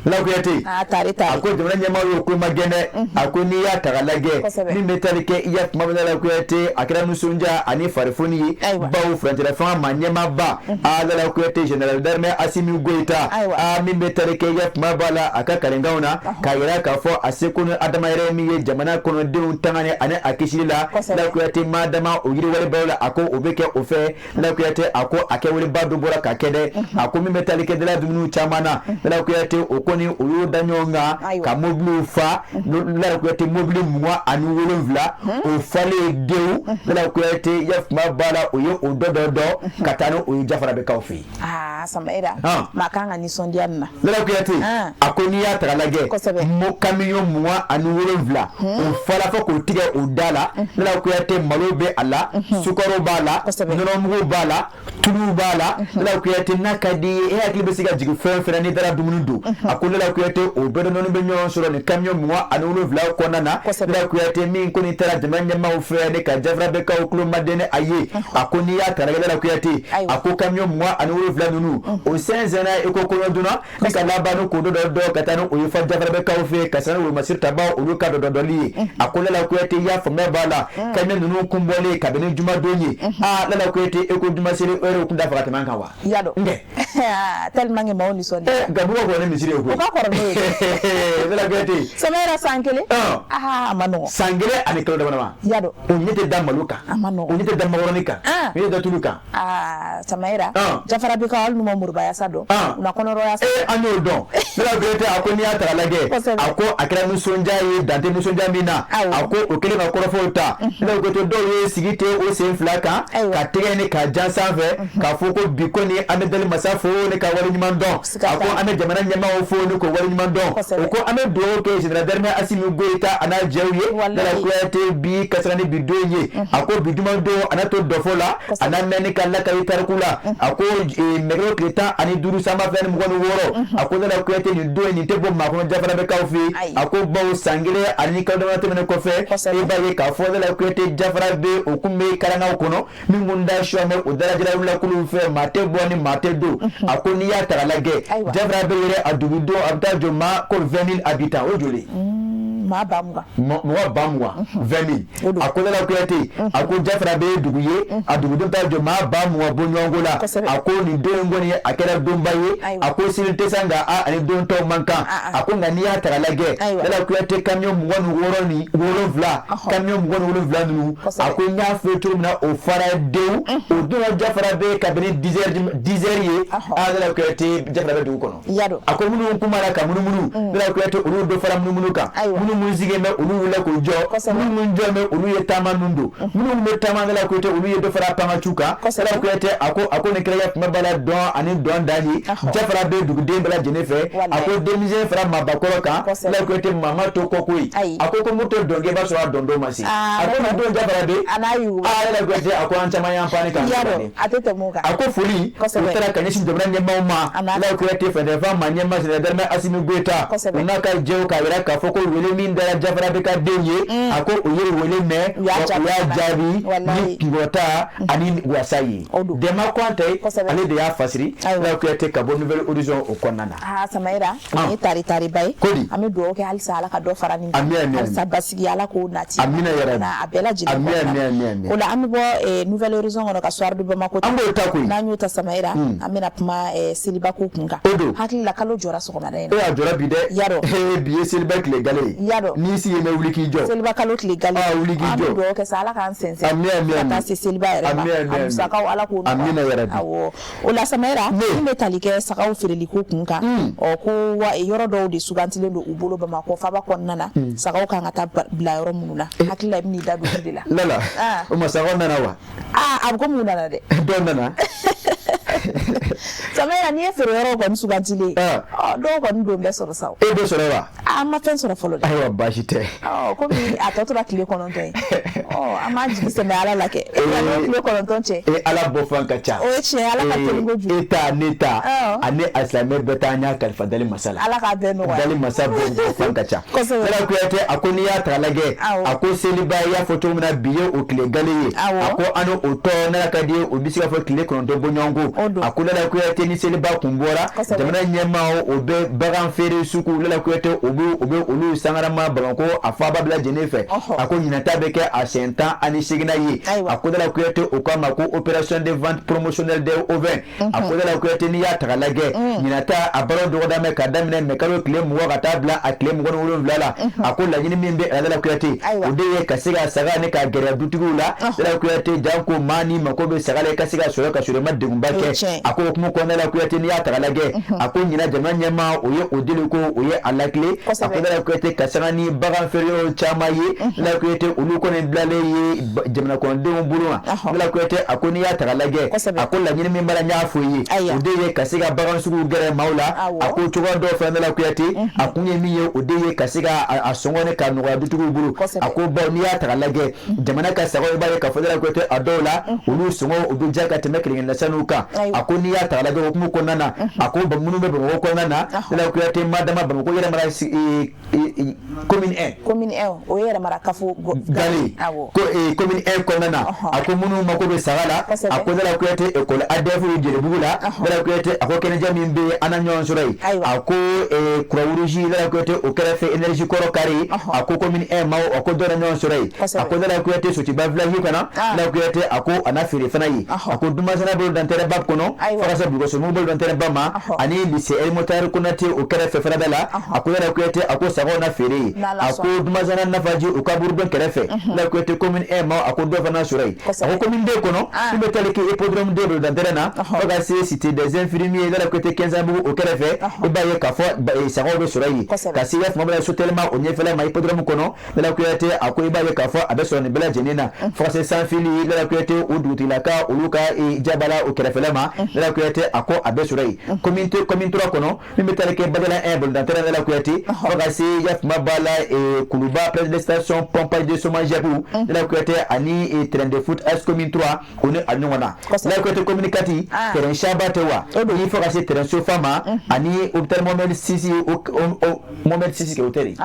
Lala Kuyate, a ko jamana ɲɛmaaw y'o tulomagɛn dɛ. A ko n'i y'a ta k'a lajɛ, min bɛ tali kɛ i ya tuma min, Lala Kuyate, a kɛra nisɔndiya ani farifoni ye, bawo furancɛla fanga maa ɲɛmaaba, aa, Lala Kuyate, général d'armée Asimi Goyita, aa, min bɛ tali kɛ i ya tuma b'a la a ka kalenkanw na k'a yira k'a fɔ a seko ni adama yɛrɛ min ye jamana kɔnɔdenw tangani ani a kisili la, Lala Kuyate, maa dama o yiriwalibaw la, a ko o bɛ kɛ o fɛ. Lala Kuyate, a ko a kɛwaleba dɔ bɔra ka kɛ dɛ. A ko min bɛ tali kɛ dala dumuniw caman na, Lala Kuyate, o kɔni o y'o da ɲɔgɔn kan ka mobiliw fa. Lala Kuyate, mobili 27, o falen denw. Lala Kuyate, ya kuma b'a la, o ye o dɔ dɔ dɔ ka taa ni o ye Jafarabekaw fɛ yen. Aa Samayira, maa kan ka nisɔndiya nin na. Lala Kuyate, a ko n'i y'a ta k'a lajɛ, mo kamiyɔn 27, o fala fo k'o tigɛ o da la. Lala Kuyate, malo bɛ a la, sukaro b'a la, nɔnɔmugu b'a la, tulu b'a la. Lala Kuyate, n'a ka di ye, e hakili bɛ se ka jigin fɛn fɛn na n'i taara dumuni don, a ko Lala Kuyate, o bɛɛ nɔnɔ bɛ ɲɔgɔn sɔrɔ nin kamiyɔn 27 kɔnɔna na. Lala Kuyate, min kɔni taara jamana ɲɛmaaw fɛ ne ka Jafarabekaw tulo maden a ye, a ko n'i y'a ta k'a lajɛ, Lala Kuyate, a ko kamiyɔn 27 ninnu, o sɛnsɛnna i ko kɔɲɔdonna ni ka laban ni k'o dɔ dɔ ka taa ni o ye fa Jafarabekaw fɛ ka sanga ni wolomasiri tabaw olu ka dɔdɔdɔli ye. A ko Lala Kuyate, i y'a faamuya b'a la, kamiyɔn ninnu kun bɔlen kabini jumadon ye, aa, Lala Kuyate, e ko juma seli o yɛrɛ kun da faga tɛmɛ an kan wa? I y'a dɔn. Tellement que maaw nisɔndiyara. Gabugu ka kɔrɔ ni misiri ye koyi. O ka kɔrɔ n'o ye. Lala Kuyate. Samayira, san kelen. Aa, a ma nɔgɔn. San kelen ani kalo dama dama. I y'a dɔn. O ɲɛ tɛ da malo kan. A ma nɔgɔn. O ɲɛ tɛ da makɔrɔni kan. O ɲɛ tɛ da tulu kan. Aa Samayira. Jafarabekaw, hali n'u ma moribayasa dɔn. U na kɔnɔrɔya sa. Ee, an y'o dɔn. Lala Kuyate, a ko n'i y'a ta k'a lajɛ. A ko a kɛra nisɔndiya ye dan tɛ nisɔndiya min na. A ko o kɛlen ka kɔrɔfɔw ta. Lala Kuyate, dɔw ye sigi tɛ o sen fila kan. Ka tɛgɛ ni ka jan sanfɛ. K'a fɔ ko bi kɔni an bɛ dali masa fo ni ka waleɲuman dɔn. A ko an bɛ jamana ɲɛmaaw fo ni ko waleɲuman dɔn. O ko an bɛ dugawu kɛ général d'armée Asimi Goyita a n'a jɛw ye. Lala Kuyate, bi ka sanga ni bi don ye, a ko bi juma don, a n'a to dɔfɔ la, a n'a mɛn ni ka lakali tariku la. A ko mɛkalo tile 15 san 2026, a ko Lala Kuyate, nin don nin tɛ bɔ maa kɔnɔ Jafarabekaw fɛ yen. A ko bawo san kelen ani kalo dama tɛmɛnen kɔfɛ, e b'a ye k'a fɔ Lala Kuyate, Jafarabe o kun bɛ karangaw kɔnɔ min kun da suwa mɛ o dalajarawulakuluw fɛ, maa tɛ bɔ ni maa tɛ don. A ko n'i y'a ta k'a lajɛ, Jafarabe yɛrɛ a dugudenw a bɛ taa jɔ maa ko 20 000 habitants, o joli? Maa 20,000. Mɔgɔ 20,000, 20 000. A ko Lala Kuyate, a ko Jafarabe ye dugu ye, a dugudenw taa jɔ maa 20,000 bɔɲɔgɔnko la. A ko nin don in kɔni a kɛra donba ye. A ko sini tɛ sa, nka a ani don tɔw man kan. A ko nka n'i y'a ta k'a lajɛ, Lala Kuyate, kamiyɔn 26 ni 7, kamiyɔn 27 ninnu, a ko n y'a fɔ cogo min na, o fara denw o donna Jafarabe kabini 10 heures ye. A Lala Kuyate, Jafarabe dugu kɔnɔ, a ko minnu kun b'a la ka munumunu, Lala Kuyate, olu dɔ fara munumunu kan. Minnu Minnu sigilen bɛ, olu wulila k'u jɔ. Minnu jɔ bɛ, olu ye taama min don. Minnu bɛ taama la Kuyate, olu ye dɔ fara pankacu kan. Lala Kuyate a ko nin kɛra kuma b'a la dɔn ani dɔn dan ye. Jafara bɛ duguden bɛɛ lajɛlen fɛ. A ko denmisɛn fara maabakɔrɔ kan, Lala Kuyate, maa ma to kɔ koyi. A ko moto dɔnkɛ b'a sɔrɔ a dɔn don ma se. A ko nin don Jafara bɛ, aa, Lala Kuyate, a ko an caman y'an pan kan. A ko foli o taara ka ɲɛsin jamana ɲɛmaaw ma. Lala Kuyate, fɛnfɛn ma ɲɛmaa général Asimi Goyita, u n'a ka jɛw, k'a yira k'a fɔ ko wele min dara Jafara bɛ ka den ye, a ko o ye wele mɛn, wa u y'a jaabi ni kunkɔrɔta ani wasa ye. Dɛma Kɔnte, ale de y'a fasiri, Lala Kuyate, ka bɔ Nouvel Horizon o kɔnɔna na. Aa, Samayira, nin ye tari tariba ye. Kodi. An bɛ dugawu kɛ halisa, Ala ka dɔ fara nin kan. Halisa basigi, Ala k'o nati. Amina yarabi. A bɛɛ lajɛlen. Amina, amina, amina. O la, an bɛ bɔ Nouvel Horizon kɔnɔ ka Soir de Bamako. An b'o ta koyi. N'an y'o ta, Samayira, an bɛna kuma selibako kun kan. O don. Hakili la, kalo jɔra sɔgɔmada in na. E, a jɔra bi dɛ. Yadɔ. Ee, bi ye seliba tile gale ye. Yadɔ. N'i sigi bɛ, wuli k'i jɔ. Seliba kalo tile gale. Aa, wuli k'i jɔ. An bɛ dugawu kɛ sa, Ala k'an sɛnsɛn. Amina, amina. Ka taa se seliba yɛrɛ ma. Amina, amina. A musakaw, Ala k'o nɔgɔya. Amina yarabi. Awɔ. O la, Samayira, min bɛ tali kɛ sagaw feereli ko kun kan, ɔ, ko wa yɔrɔ dɔw de sugantilen don u bolo Bamakɔ faba kɔnɔna na, sagaw kan ka taa bila yɔrɔ minnu na. Hakili la, i bɛn'i da don olu de la. Lala, o ma sagaw nana wa? Aa, a bɛ komi u nana dɛ. Dɔw nana. Samayira, n'i ye feere yɔrɔw kɔni sugantilen, ɔ, dɔw kɔni don bɛ sɔrɔ sa o. E bɛ sɔrɔ wa? An ma fɛn sɔrɔ fɔlɔ dɛ. Ayiwa, baasi tɛ. Ɔ, komi a tɔ tora tile 9 ye, ɔ, an b'an jigi sɛmɛ Ala la kɛ tile 9 cɛ. E, Ala bɔ fan ka ca. O ye tiɲɛ, Ala ka teli kojugu. E ta, ne ta, ani a silamɛ bɛɛ ta, an y'a kalifa dali masa la. Ala k'a bɛɛ nɔgɔya. Dali masa bɔ fan ka ca. Lala Kuyate, a ko n'i y'a ta lajɛ, a ko seliba, i y'a fɔ cogo min na, bi ye o tile gale ye. A ko an o tɔ n'a ka di ye, o bɛ se ka fɔ tile 9 bɔɲɔgɔnko. A ko Lala Kuyate, ni seliba kun bɔra, jamana ɲɛmaaw o bɛ bagan feere sugu, Lala Kuyate, o bɛ olu sangarama Bamakɔ a faaba bɛɛ lajɛlen fɛ. A ko ɲinata bɛ kɛ a siɲɛ 18nan ye. A ko Lala Kuyate, o k'a ma ko opération de vente promotionnelle des ovins. A ko Lala Kuyate, n'i y'a ta k'a lajɛ, ɲinata a baara dɔgɔda mɛn ka daminɛ mɛ kalo tile 20 ka taa bila a tile 27 la. A ko laɲini min bɛ Lala Kuyate, o de ye ka se ka saga ni ka gɛrɛ dutigiw la. Lala Kuyate, janko maa ni mako bɛ saga la, i ka se ka sɔrɔ ka sɔrɔ i ma degunba kɛ. A ko hukumu kɔnɔna la, Kuyate, n'i y'a ta k'a lajɛ, a ko ɲina jamana ɲɛmaa o ye o deli ko o ye a lakile. A ko Lala Kuyate, ka sanga ni bagan feere yɔrɔ caman ye, Lala Kuyate, olu kɔni bilalen ye jamana kɔnɔdenw bolo ma. Lala Kuyate, a ko n'i y'a ta k'a lajɛ, a ko laɲini min b'a la, n y'a fɔ i ye, o de ye ka se ka bagan suguw gɛrɛ maaw la. A ko cogoya dɔw fana Lala Kuyate, a kun ye min ye, o de ye ka se ka a sɔngɔ ni ka nɔgɔya dutigiw bolo. A ko bawo n'i y'a ta k'a lajɛ, jamana ka sagaw, i b'a ye k'a fɔ Lala Kuyate, a dɔw la olu sɔngɔ o bɛ diya ka tɛmɛ kelen saniw kan. A ko n'i y'a ta k'a lajɛ, hukumu kɔnɔna na, a ko minnu bɛ Bamakɔ kɔnɔna na, Lala Kuyate, madama Bamakɔ yɛrɛ mara commune 1. Commune 1, o ye yɛrɛmara kafo. Gale ko commune 1 kɔnɔna na, a ko minnu mako bɛ saga la, a ko Lala Kuyate, école ADF Jelibugu la, Lala Kuyate, a ko kɛnɛjɛ min bɛ an na ɲɔgɔn sɔrɔ yen. A ko Croix Rouge, Lala Kuyate, o kɛrɛfɛ énergie kɔrɔ kari, a ko commune 1 maaw, a ko dɔ na ɲɔgɔn sɔrɔ yen. A ko Lala Kuyate, Sotiba village kana, Lala Kuyate, a ko a n'a feere fana ye. A ko Dumasana bolo dantɛrɛ ba kɔnɔ, fo ka se Bulukasobugu bolo dantɛrɛ ba ma, ani lycée El Mutari Konate o kɛrɛfɛ fana bɛ la. A ko Lala Kuyate, a ko sagaw na feere yen. A ko Dumasana nafaji o kaburudon kɛrɛfɛ, Lala Kuyate, commune 1 maaw, a ko dɔ fana sɔrɔ yen. A ko commune 2 kɔnɔ, min bɛ tali kɛ hippodrome 2 bolo dantɛrɛ na fo ka se cité des infirmiers, Lala Kuyate, Kɛnzanbugu o kɛrɛfɛ, i b'a ye k'a fɔ sagaw bɛ sɔrɔ yen. Ka se ya tuma bɛɛ Sotelma o ɲɛfɛla ma hippodrome kɔnɔ, Lala Kuyate, a ko i b'a ye k'a fɔ a bɛ sɔrɔ nin bɛɛ lajɛlen na, fo ka se Sanfili, Lala Kuyate, o dugutigilaka olu ka jabala o kɛrɛfɛla ma, Lala Kuyate, a ko a bɛ sɔrɔ yen. Commune 3 kɔnɔ, min bɛ tali kɛ Badala 1 bolodantɛrɛ, Lala Kuyate, fo ka se Yafuma ba la Kuluba près de station pompage de Somajɛku, Lala Kuyate, ani terrain de foot AS commune 3 o ni a ɲɔgɔn na. Lala Kuyate, commune 4, terrain Saba tɛ wa ni fo ka se terrain Sofa ma, ani hôpital Mohamed Sisi, Mohamed Sisi kɛ o tɛ de,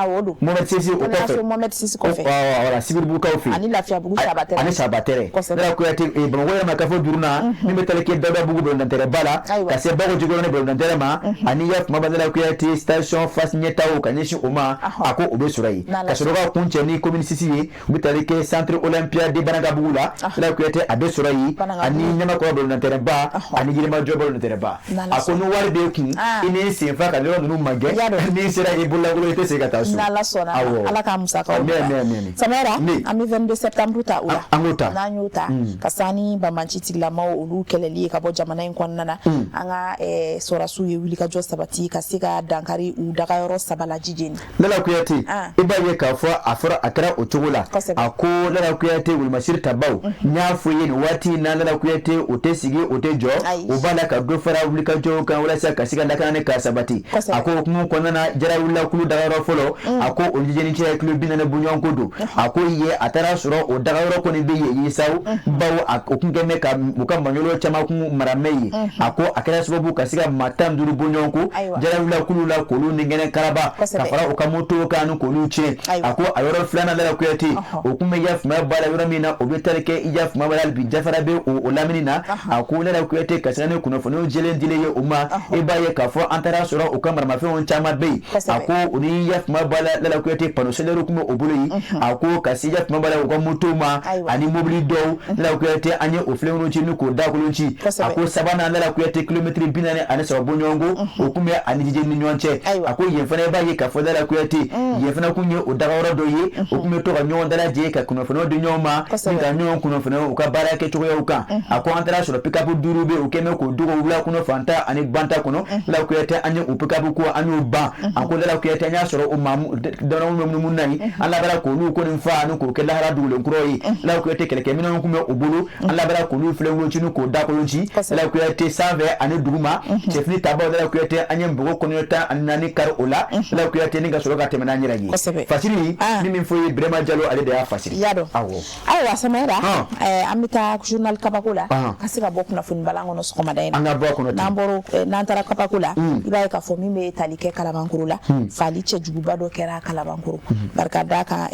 Mohamed Sisi o kɔfɛ, Mohamed Sisi kɔfɛ, voilà, Sibiribugukaw fɛ, ani Lafiyabugu Sabatɛrɛ, ani Sabatɛrɛ. Lala Kuyate, Bamakɔ yɛrɛ ma kafo duurunan, min bɛ tali kɛ Dawudabugu bolodantɛrɛ ba la ka se Bako Jikɔrɔni bolodantɛrɛ ma, ani Yafuma ba, Lala Kuyate, station Fass ɲɛtaw ka ɲɛsin o ma, a ko o bɛ sɔrɔ yen. Ka sɔrɔ ka kun cɛ ni commune 6 ye, u bɛ tali kɛ centre Olympia de Banankabugu la, Lala Kuyate, a bɛ sɔrɔ yen, ani Ɲamakɔrɔ bolodantɛrɛ ba, ani Yirimajɔ bolodantɛrɛ ba. A ko ni wari b'e kun, i ni sen fa ka yɔrɔ ninnu magɛn, n'i sera i bololankolon, i tɛ segin ka taa so. N'Ala sɔnna, Ala k'a musakaw nɔgɔya. Samara, an bɛ 22 septembre ta o la. An k'o ta. N'an y'o ta, ka san ni banbanci tigilamaw olu kɛlɛli ye ka bɔ jamana in kɔnɔ. kɔnɔna na, an ka sɔrɔdasiw ye wulikajɔ sabati ka se ka dankari u dagayɔrɔ 3 la Jijeni. Lala Kuyate, i b'a ye k'a fɔ a fɔra a kɛra o cogo la. A ko Lala Kuyate, wolomasiri tabaw, n y'a fɔ ye nin waati in na, Lala Kuyate, o tɛ sigi, o tɛ jɔ, u b'a la ka dɔ fara wulikajɔw kan walasa ka se ka lakanani ka sabati. A ko hukumu kɔnɔna na, jarawulila kulu dagayɔrɔ fɔlɔ, a ko o Jijeni cɛ kilo 40 bɔɲɔgɔnko don. A ko ye a taara sɔrɔ o dagayɔrɔ kɔni bɛ yen sawo, bawo o kun kɛn bɛ ka u ka maɲɔlɔ caman kun mara mɛ yen. A ko a kɛra sababu ka se ka maa 15 bɔɲɔgɔnko jarawulila kulu la, k'olu ni gɛnɛ karaba ka fara u ka moto kan ni k'olu tiɲɛ. A ko a yɔrɔ filanan, Lala Kuyate, o kun bɛ yafuma ba la yɔrɔ min na, o bɛ tali kɛ yafuma ba la bi, Jafara bɛ o lamini na. A ko Lala Kuyate, ka sira ni kunnafoniw jɛlen dilen ye o ma, i b'a ye k'a fɔ an taara sɔrɔ u ka maramafɛnw caman bɛ yen. A ko o ni yafuma ba la, Lala Kuyate, panneau solaire kun bɛ o bolo yen. A ko ka se yafuma ba la u ka moto ma ani mobili dɔw, Lala Kuyate, an ye o filenkolon ci ni k'o dakolon ci. A ko sabanan, Lala Kuyate, kilomɛtiri 43 bɔɲɔgɔnko, o kun bɛ ani Jijeni ni ɲɔgɔn cɛ. A ko yen fana, i b'a ye k'a fɔ Lala Kuyate, yen fana kun ye o dagayɔrɔ dɔ ye, o kun bɛ to ka ɲɔgɔn dalajɛ ka kunnafoniw di ɲɔgɔn ma ni ka ɲɔgɔn kunnafoniw u ka baara kɛcogoyaw kan. A ko an taara sɔrɔ pick-up 5 bɛ, o kɛn bɛ k'o dogo wula kɔnɔ fanta ani banta kɔnɔ. Lala Kuyate, an ye o pick-up ko an y'o ban. A ko Lala Kuyate, an y'a sɔrɔ o maa dama bɛ munumunu na yen, an labanna k'olu kɔni fa ani k'o kɛ lahara dugulen kura ye. Lala Kuyate, kɛlɛkɛminɛnw kun bɛ o bolo, an labanna k'olu filenkolon ci ni k'o dakolon ci. Lala Kuyate, sanfɛ ani duguma cɛfini tabaw, Lala Kuyate, an ye npogo kɔnɔ 14 kari o la. Lala Kuyate, ni ka sɔrɔ ka tɛmɛ n'an yɛrɛ ye. Fasiri ni min fɔ ye, Birema Jalo, ale de y'a fasiri. Y'a dɔn. Ayiwa Samayira, an bɛ taa journal kabako la ka se ka bɔ kunnafoni balan kɔnɔ sɔgɔmada in na. An ka bɔ a kɔnɔ. N'an bɔra, n'an taara kabako la, i b'a ye k'a fɔ min bɛ tali kɛ Kalabankoro la, faali cɛjuguba dɔ kɛra Kalabankoro. Barika d'a kan,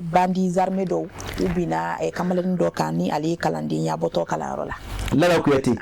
bandits armés dɔw u binna kamalennin dɔ kan ni ale ye kalandenya bɔtɔ kalanyɔrɔ la. Lala Kuyate,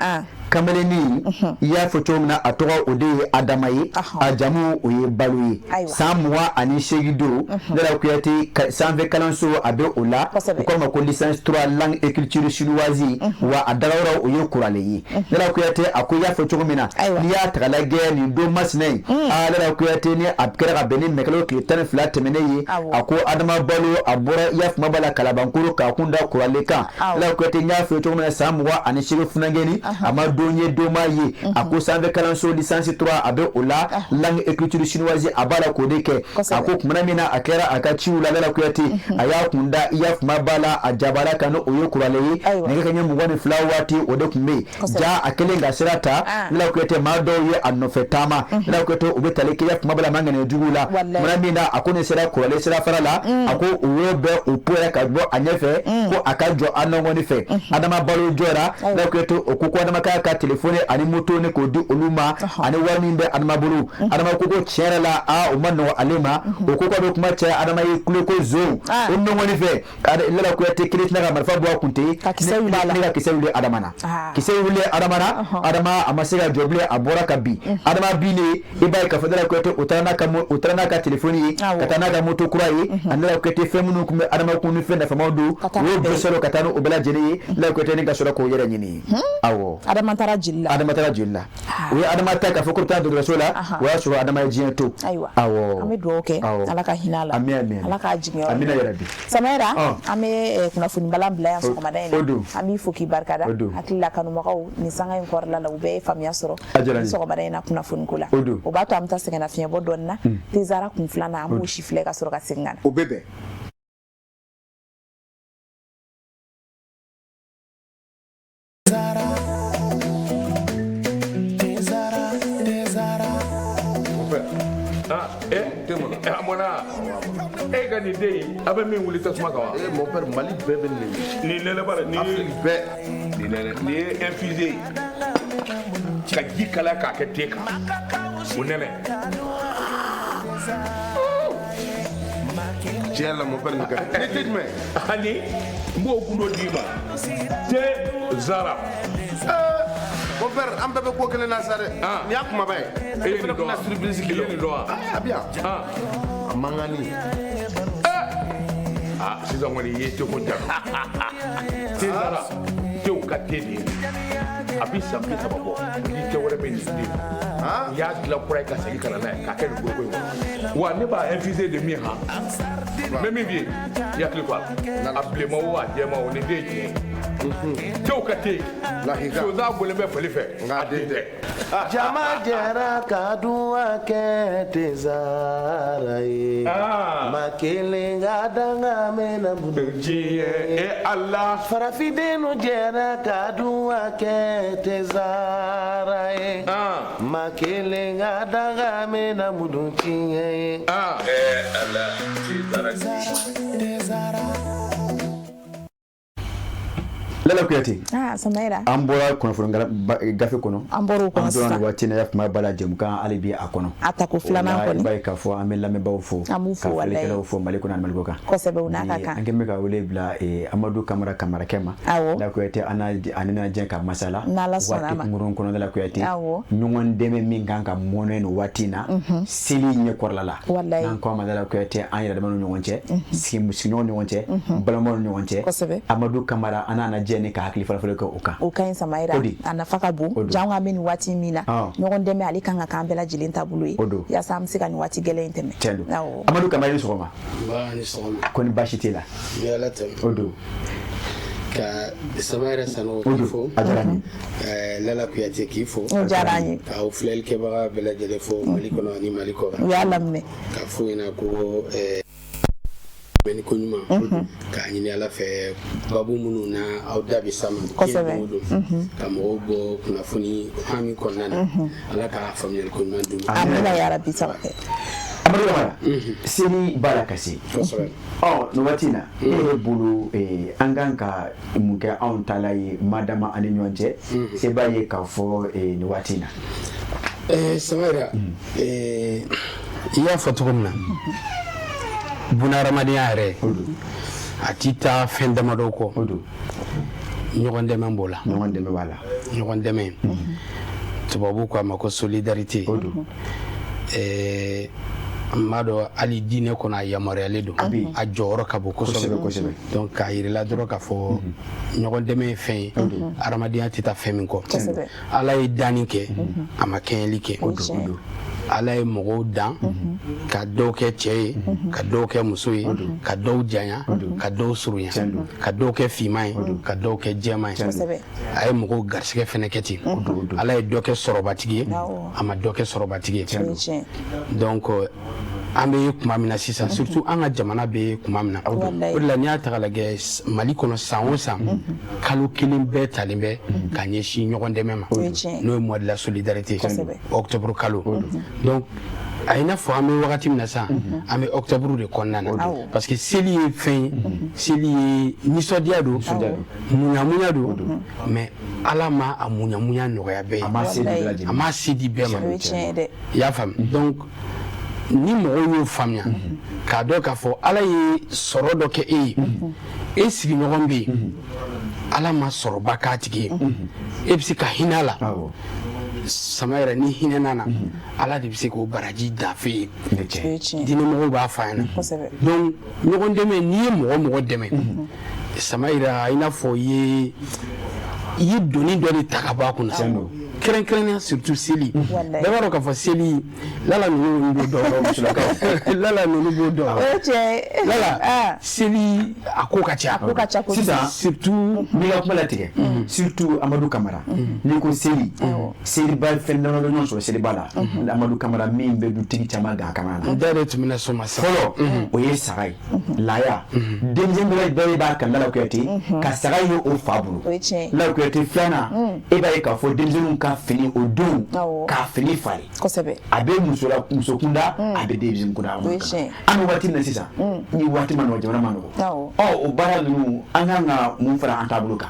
kamalennin, i y'a fɔ cogo min na, a tɔgɔ o de ye Adama ye, a jamu o ye Balo ye, san 28 don. Lala Kuyate, sanfɛ kalanso a bɛ o la, u k'a ma ko licence 3 langue et culture chinoise, wa a dagayɔrɔ o ye Kurale ye. Lala Kuyate, a ko i y'a fɔ cogo min na, n'i y'a ta k'a lajɛ nin don masina in, aa Lala Kuyate, ni a kɛra ka bɛn ni mɛkalo tile 12 tɛmɛnen ye, a ko Adama Balo a bɔra yafuma ba la Kalabankoro k'a kun da Kurale kan. Lala Kuyate, n y'a fɔ cogo min na, san 28 funankɛnin, a ma don ye don ma ye. A ko sanfɛ kalanso licence 3 a bɛ o la, langue et culture chinoise a b'a la k'o de kɛ. A ko kumana min na a kɛra a ka ciw la, Lala Kuyate, a y'a kun da yafuma ba la a jabala kan, o ye Kurale ye, nɛgɛ kanɲɛ 22 waati o de tun bɛ yen. Ja a kɛlen ka sira ta, Lala Kuyate, maa dɔw ye a nɔfɛ taama. Lala Kuyate, u bɛ tali kɛ yafuma ba la maa ŋaniya juguw la. Kumana min na a ko nin sera Kurale sira fara la, a ko u y'o bɛɛ u pɛrɛ ka bɔ a ɲɛfɛ ko a ka jɔ a nɔgɔni fɛ. Adama Balo jɔra. Lala Kuyate, o ko Adama k'a ka telefɔni ani moto ni k'o di olu ma ani wari min bɛ Adama bolo. Adama ko tiɲɛ yɛrɛ la, aa o ma nɔgɔ ale ma. O ko k'a bɛ kuma caya, Adama y'i kulo ko zon o nɔgɔni fɛ. Lala Kuyate kelen tɛna ka marifa bɔ a kun ten, ka kisɛ wuli a la, ne ka kisɛ wuli Adama na, kisɛ wuli Adama na. Adama a ma se ka jɔ bilen, a bɔra ka bin. Adama binnen, i b'a ye k'a fɔ Lala Kuyate, o taara n'a ka telefɔni ye, ka taa n'a ka moto kura ye, ani Lala Kuyate, fɛn minnu tun bɛ Adama kun ni fɛn nafamaw don, u y'o bɛɛ sɔrɔ ka taa n'o bɛɛ lajɛlen ye. Lala Kuyate, ni ka sɔrɔ k'o yɛrɛ ɲini. Awɔ. Adama taara jeli la. Adama taara jeli la. U ye Adama ta k'a fɔ ko bɛ taa dɔgɔtɔrɔso la, o y'a sɔrɔ Adama ye diɲɛ to. Ayiwa. Awɔ. An bɛ dugawu kɛ, Ala ka hinɛ a la. Ami ami. Ala k'a jigin yɔrɔ. Amina yarabi. Samayira, an bɛ kunnafoni balan bila yan sɔgɔmada in na. O don. An b'i fo k'i barikada. O don. Hakili la kanubagaw nin sanga in kɔrɔla la, u bɛɛ ye faamuya sɔrɔ. A diyara n ye. Sɔgɔmada in na kunnafoni ko la. O don. O b'a to an bɛ taa sɛgɛnnafiɲɛbɔ dɔɔni na. Tezara kun filanan, an b'o si filɛ ka sɔrɔ ka segin ka na. O bɛ bɛn. A mɔna e ka nin den in, a bɛ min wuli tasuma kan wa? Eh mon père, Mali bɛɛ bɛ nin de. Nin nɛnɛ bara nin. Afrique bɛɛ. Nin nɛnɛ, nin ye infusé ye ka ji kalaya k'a kɛ te kan, o nɛnɛ. Tiɲɛ la mon père, nin ka di. Ni te jumɛn? Ani n b'o gundo d'i ma, te zara. Mon père, an bɛɛ bɛ ko kelen na sa dɛ. Nin y'a kumaba ye. E ye nin dɔn wa? Surprise I ye nin dɔn wa? A bɛ yan. A mankanni. Aa, sisan kɔni i ye teko jaabi. Te zara, tew ka te de ye. A bi san 30 bɔ, ni te wɛrɛ bɛ nin den, u y'a dilan kura ye ka segin ka na n'a ye k'a kɛ nin foroko in kɔnɔ. Wa ne b'a infusé de min han, n bɛ min f'i ye, i hakili to a la, a bilenman o, a jɛman o, nin den ye tiɲɛ ye. Tew ka te sonsan bolilen bɛ fali fɛ, a den tɛ. Jama jɛra ka duwa kɛ Tezara ye. Maa kelen ka danga mɛnna minnu Diɲɛ e Ala. Farafindenw jɛra ka duwa kɛ Tezara ye. Maa kelen ka danga mɛnna minnu tiɲɛ ye. Ala Tezara. Lala Kuyate. Ah, Samayira. An bɔra kunnafoni gafe kɔnɔ. An bɔra o kɔnɔ sisan. An donna nin waati in na kuma b'a la jɛmukan hali bi a kɔnɔ. A tako filanan kɔni. I b'a ye k'a fɔ an bɛ lamɛnbaaw fo. An b'u fo walayi. Ka filɛlikɛlaw fo Mali kɔnɔ ani Mali kɔkan. Kosɛbɛ, u n'a ka kan. An kɛlen bɛ ka wele bila Amadu Kamara Kamarakɛ ma. Awɔ. Lala Kuyate an n'a jɛ ka masala. N'Ala sɔnna a ma. Waati kunkurunnin kɔnɔ Lala Kuyate. Awɔ. Ɲɔgɔn dɛmɛ min kan ka mɔnɛ nin waati in na. Seli ɲɛkɔrɔla la. Walayi. N'an ko a ma Lala Kuyate an yɛrɛ dama ni ɲɔgɔn cɛ. Sigiɲɔgɔnw ni ɲɔgɔn cɛ. Balimaw ni ɲɔgɔn cɛ. Kosɛbɛ. Amadu Kamara an n'a jɛ ni ka hakili fɔlɔfɔlɔ kɛ o kan. O ka ɲi Samayira, a nafa ka bon. Jango an bɛ nin waati min na, ɲɔgɔn dɛmɛ ale kan ka k'an bɛɛ lajɛlen taabolo ye, yaasa an bɛ se ka nin waati gɛlɛn in tɛmɛ. Tiɲɛ don. Amadu Kamara, i ni sɔgɔma. Nba, ni sɔgɔma. Ko ni baasi t'e la? N bɛ Ala tanu. O don. Ka Samayira Sanogo k'i fo. A diyara n ye. Lala Kuyate k'i fo. O diyara an ye. K'aw filɛlikɛbaga bɛɛ lajɛlen fo Mali kɔnɔ ani Mali kɔkan. U y'a laminɛ. K'a f'u ɲɛna ko ni ko ɲuman k'a ɲini Ala fɛ babu minnu na aw da bɛ s'a ma diɲɛ don o don, ka mɔgɔw bɔ kunnafoni hami kɔnɔna na, Ala ka faamuyali ko ɲuman d'u ma. Amina yarabi. Amadu Kamara, seli b'a la ka se. Kosɛbɛ. Ɔ, nin waati in na, e yɛrɛ bolo, an kan ka mun kɛ anw tala ye madama an ni ɲɔgɔn cɛ, se b'a ye k'a fɔ nin waati in na? Samayira, i y'a fɔ cogo min na, bunahadamadenya yɛrɛ a ti taa fɛn damadɔ kɔ. Ɲɔgɔn dɛmɛ b'o la. Ɲɔgɔn dɛmɛ b'a la. Ɲɔgɔn dɛmɛ, tubabu ko a ma ko solidarité. N b'a dɔn hali diinɛ kɔnɔ a yamaruyalen don, a jɔyɔrɔ ka bon kosɛbɛ. Kosɛbɛ. Donc k'a yir'i la dɔrɔn k'a fɔ ɲɔgɔn dɛmɛ ye fɛn ye, adamadenya tɛ taa fɛn min kɔ. Ala ye danni kɛ, a ma kɛɲɛli kɛ. Ala ye mɔgɔw dan ka dɔw kɛ cɛ ye, ka dɔw kɛ muso ye, ka dɔw janya, ka dɔw surunya, ka dɔw kɛ finman ye, ka dɔw kɛ jɛman ye. A ye mɔgɔw garisɛgɛ fɛnɛ kɛ ten. Ala ye dɔ kɛ sɔrɔbatigi ye, a ma dɔ kɛ sɔrɔbatigi ye. Donc an bɛ kuma min na sisan, surtout an ka jamana bɛ kuma min na, o de la n'i y'a ta k'a lajɛ Mali kɔnɔ, san o san kalo kelen bɛɛ talen bɛ ka ɲɛsin ɲɔgɔn dɛmɛ ma, n'o ye mois de la solidarité, octobre kalo. Donc a i n'a fɔ an bɛ wagati min na sisan, an bɛ octobre de kɔnɔna na, parce que seli ye fɛn ye, seli ye nisɔndiya don, muɲamuɲa don, mais Ala ma a muɲamuɲa nɔgɔya bɛɛ ye, a ma se di bɛɛ ma. I y'a faamu? Donc ni mɔgɔw y'o faamuya k'a dɔn k'a fɔ Ala ye sɔrɔ dɔ kɛ e ye, e sigiɲɔgɔn bɛ yen, Ala ma sɔrɔba k'a tigi ye, e bɛ se ka hinɛ a la. Sama yɛrɛ ni hinɛ nana, Ala de bɛ se k'o baraji dafe ye. Diinɛmɔgɔw b'a fɔ a ɲɛna. Donc ɲɔgɔn dɛmɛ, n'i ye mɔgɔ mɔgɔ dɛmɛ, Samayira, i n'a fɔ i ye doni dɔ de ta ka bɔ a kunna, kɛrɛnkɛrɛnnenya surtout seli. Bɛɛ b'a dɔn k'a fɔ seli, Lala ninnu b'o dɔn, Lala ninnu b'o dɔn, Lala seli a ko ka ca. Sisan surtout n b'i ka kuma latigɛ, surtout Amadu Kamara, n'i ko seli, seliba fɛn damadɔ ɲɔgɔn sɔrɔ seliba la, Amadu Kamara, min bɛ dutigi caman gan kamana na. N da yɛrɛ tun bɛna s'o ma sisan. Fɔlɔ, o ye saga ye, laya denmisɛn bɛɛ b'a kan Lala Kuyate ka saga ye o fa bolo. Lala Kuyate, filanan, e b'a ye k'a fɔ denmisɛnninw ka fini o don, k'a fini falen. A bɛ muso la, muso kunda, a bɛ denmisɛn kunda. An bɛ waati min na sisan, ni waati ma nɔgɔ, jamana ma nɔgɔ, ɔ o baara ninnu, an kan ka mun fara an taabolo kan?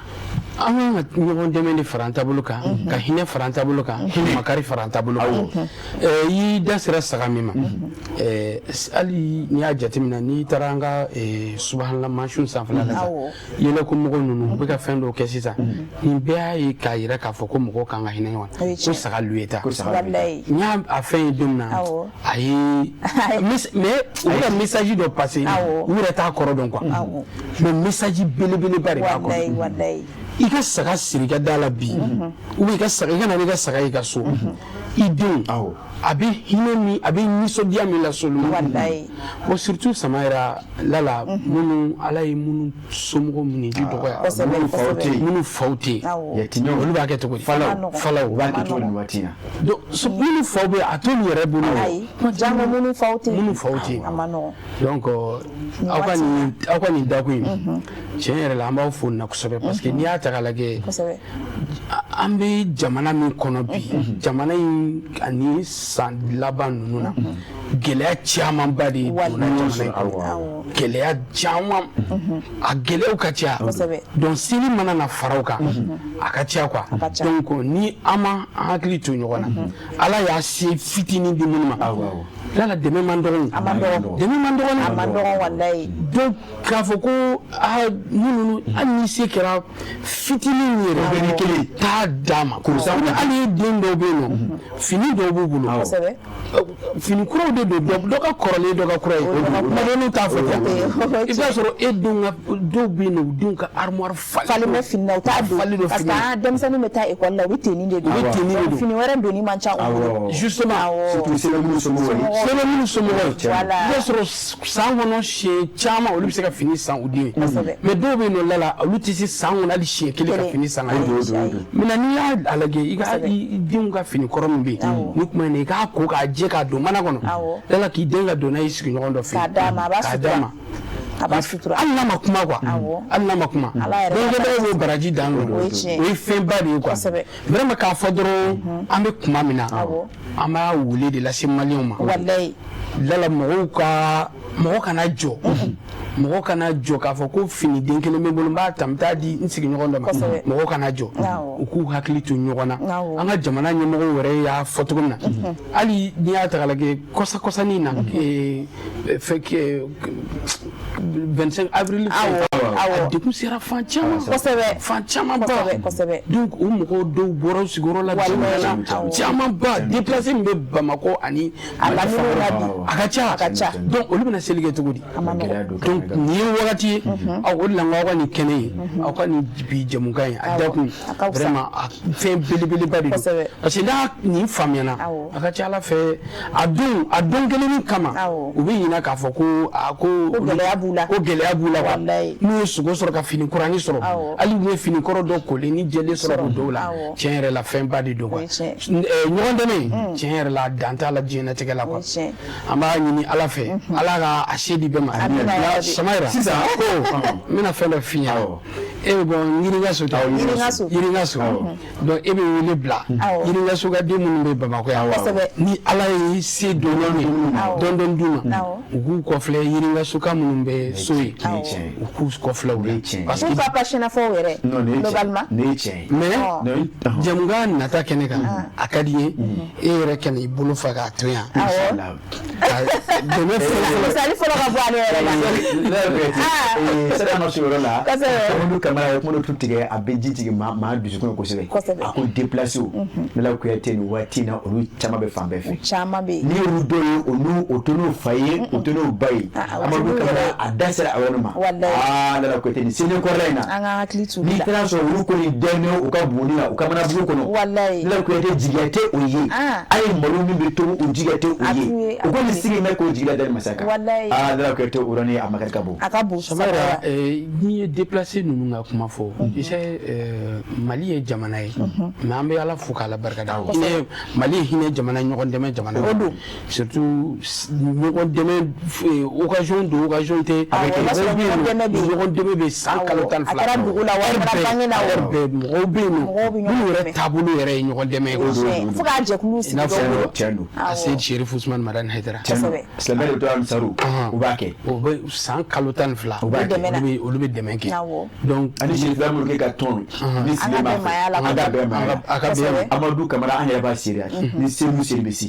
An kan ka ɲɔgɔn dɛmɛ de fara an taabolo kan, ka hinɛ fara an taabolo kan, makari fara an taabolo kan. I y'i da sera saga min ma, hali n'i y'a jateminɛ, n'i taara an ka subahana mansinw sanfɛla la, yɛlɛko mɔgɔw ninnu u bɛ ka fɛn dɔw kɛ sisan, nin bɛɛ y'a ye k'a yira k'a fɔ ko mɔgɔw kan ka hinɛ ɲɔgɔn na, ko saga luye ta. N y'a a fɛn ye don min na, a ye mais u bɛ ka message dɔ passer, u yɛrɛ t'a kɔrɔ dɔn quoi, mais message belebeleba de b'a kɔnɔ. I ka saga siri i ka da la bi, ou bien i ka saga, i ka na n'i ka saga ye i ka so, I denw, a bɛ hinɛ min, a bɛ nisɔndiya min lase olu ma. Bon, surtout Samayira lala, minnu Ala ye minnu somɔgɔw minɛ ji dɔgɔya, minnu faw tɛ yen, minnu faw tɛ yen, olu b'a kɛ cogo di? Falaw, falaw. U b'a kɛ cogo di nin waati in na? Donc minnu faw bɛ yen, a t'olu yɛrɛ bolo. Jango minnu faw tɛ yen. Minnu faw tɛ yen. A ma nɔgɔn. Donc aw ka nin dakun in, tiɲɛ yɛrɛ la, an b'aw fo nin na kosɛbɛ, parce que n'i y'a ta k'a lajɛ, an bɛ jamana min kɔnɔ bi, jamana in ani san laban ninnu na, gɛlɛya camanba de donna jamana in kɔnɔ, gɛlɛya caman, a gɛlɛyaw ka ca. Donc seli mana na fara o kan, a ka ca quoi. Donc ni an ma an hakili to ɲɔgɔn na, Ala y'a se fitinin di minnu ma lala, dɛmɛ man dɔgɔn, dɛmɛ man dɔgɔn. A man dɔgɔn walayi. Donc k'a fɔ ko aa, minnu, hali ni se kɛra fitinin min yɛrɛ ni kelen t'a d'a ma, hali den dɔw bɛ yen nɔ, fini dɔw b'u bolo, fini kuraw de don, dɔ ka kɔrɔlen, dɔ ka kura ye, kuma t'a fɔ ten. I b'a sɔrɔ e denw ka, dɔw bɛ yen nɔ, u denw ka armoire falen bɛ fini na, u t'a don, parce que an denmisɛnninw bɛ taa école la, u bɛ tenue de don, u bɛ tenue de don, fini wɛrɛ donni man ca u bolo. Justement. Surtout sɛbɛn minnu somɔgɔw ye. Sɛbɛn minnu somɔgɔw ye, i b'a sɔrɔ san kɔnɔ siɲɛ caman olu bɛ se ka fini san u den ye, mais dɔw bɛ yen nɔ lala, olu tɛ se san kɔnɔ hali siɲɛ kelen ka fini san ka di. Maintenant n'i y'a lajɛ, i ka i denw ka fini kɔrɔ min bɛ yen ni kuma in na, i k'a ko k'a jɛ k'a don mana kɔnɔ lala, k'i den ka don n'a ye sigiɲɔgɔn dɔ fɛ yen, k'a d'a ma, a b'a sutura, a b'a sutura. Hali n'a ma kuma quoi, hali n'a ma kuma, baarakɛbagaw b'o baraji dan don, o ye fɛnba de ye quoi. Vraiment, k'a fɔ dɔrɔn, an bɛ kuma min na, an b'a wele de lase maliyɛnw ma lala, mɔgɔw ka, mɔgɔ kana jɔ, mɔgɔ kana jɔ k'a fɔ ko fini den kelen bɛ n bolo, n b'a ta, n bɛ taa di n sigiɲɔgɔn dɔ ma. Mɔgɔ kana jɔ, u k'u hakili to ɲɔgɔn na. An ka jamana ɲɛmɔgɔw yɛrɛ y'a fɔ cogo min na, hali n'i y'a ta k'a lajɛ, kɔsa kɔsanin na, fɛn 25 avril, a degun sera fan caman, fan caman ba. Donc o mɔgɔw dɔw bɔra u sigiyɔrɔ la, caman ba déplacé min bɛ Bamakɔ ani Mali fan wɛrɛ, a ka ca. Donc olu bɛna seli kɛ cogo di? Donc nin ye wagati ye aw, o de la n ko aw ka nin kɛnɛ ye, aw ka nin bi jɛmukan ye, a dakun vraiment a fɛn belebeleba de don, parce que n'a nin faamuyana, a ka ca Ala fɛ, a don kelennin kama, u bɛ ɲinɛ k'a fɔ ko a ko gɛlɛya b'u la, ko gɛlɛya b'u la quoi. N'u ye sogo sɔrɔ ka fini kuranin sɔrɔ, hali n'u ye fini kɔrɔ dɔ kolen ni jɛlen sɔrɔ k'o dɔw la, tiɲɛ yɛrɛ la, fɛnba de don quoi. Ɲɔgɔn dɛmɛ, tiɲɛ yɛrɛ la, dan t'a la diɲɛlatigɛ la quoi. An b'a ɲini Ala fɛ, Ala ka a se di bɛɛ ma. Samayira, sisan ko n bɛna fɛn dɔ f'i ɲɛna. E bɛ bɔ Yiriŋaso tɛ? Yiriŋaso. Donc e bɛ wele bila Yiriŋaso ka den minnu bɛ Bamakɔ yan, ni Ala ye se dɔɔni dɔɔni dɔɔni d'u ma, u k'u kɔfilɛ Yiriŋaso ka minnu bɛ so yen, u k'u kɔfilɛ u la. Parce que pourquoi pas sɛnɛfɔw yɛrɛ globalement. Mais jɛmukan nata kɛnɛ kan, a ka di n ye e yɛrɛ ka n'i bolo fa k'a to yan dɛmɛ. Misali fɔlɔ ka bɔ ale yɛrɛ la. Sani an ka se o yɔrɔ la, Amadu Kamara ye kuma dɔ tu tigɛ, a bɛ ji jigin maa dusukun kosɛbɛ. A ko déplacé Lala Kuyate, nin waati in na, olu caman bɛ fan bɛɛ fɛ. Caman bɛ yen. N'i y'olu dɔw ye, olu o to n'u fa ye, o to n'u ba ye. Amadu Kamara a da sera a yɔrɔ ma. Aa, Lala Kuyate, nin selen kɔrɔla in na. An ka hakili t'u la. N'i taara sɔrɔ olu kɔni dɛmɛ u ka buguni la, u ka manabugu kɔnɔ. Lala Kuyate, jigiya tɛ o ye. Hali malo min bɛ tobi, u jigiya tɛ o ye. U kɔni sigi bɛ k'o jigiya da masa kan. Aa, Lala Kuyate, o yɔrɔnin a makari ka bon. A ka bon. Samara, n'i ye déplacé ninnu ka kuma fɔ, tu sais, Mali ye jamana ye, mais an bɛ Ala fo k'Ala barika da. Hinɛ, Mali ye hinɛ jamana, ɲɔgɔn dɛmɛ jamana O don. Surtout ɲɔgɔn dɛmɛ, occasion don, occasion tɛ. Ɲɔgɔn dɛmɛ bɛ san kalo 12. A kɛra dugu la wa, a kɛra bange la wa, bɛɛ mɔgɔw bɛ yen nɔ minnu yɛrɛ taabolo yɛrɛ ye ɲɔgɔn dɛmɛ ye. Fo k'a jɛkulu sigi. I n'a fɔ Aseyid Sherif Usman Madani Hayidara. Silamɛ de to Ansaru, u b'a kɛ. O bɛ san kalo 12. U b'a kɛ, olu bɛ dɛmɛ kɛ. Donc ani Sherif minnu kɛ ka tɔn ni sile b'a fɛ, an ka bɛn ma. A ka bɛn. Amadu Kamara, an yɛrɛ b'a seereya ni seliw seli bɛ si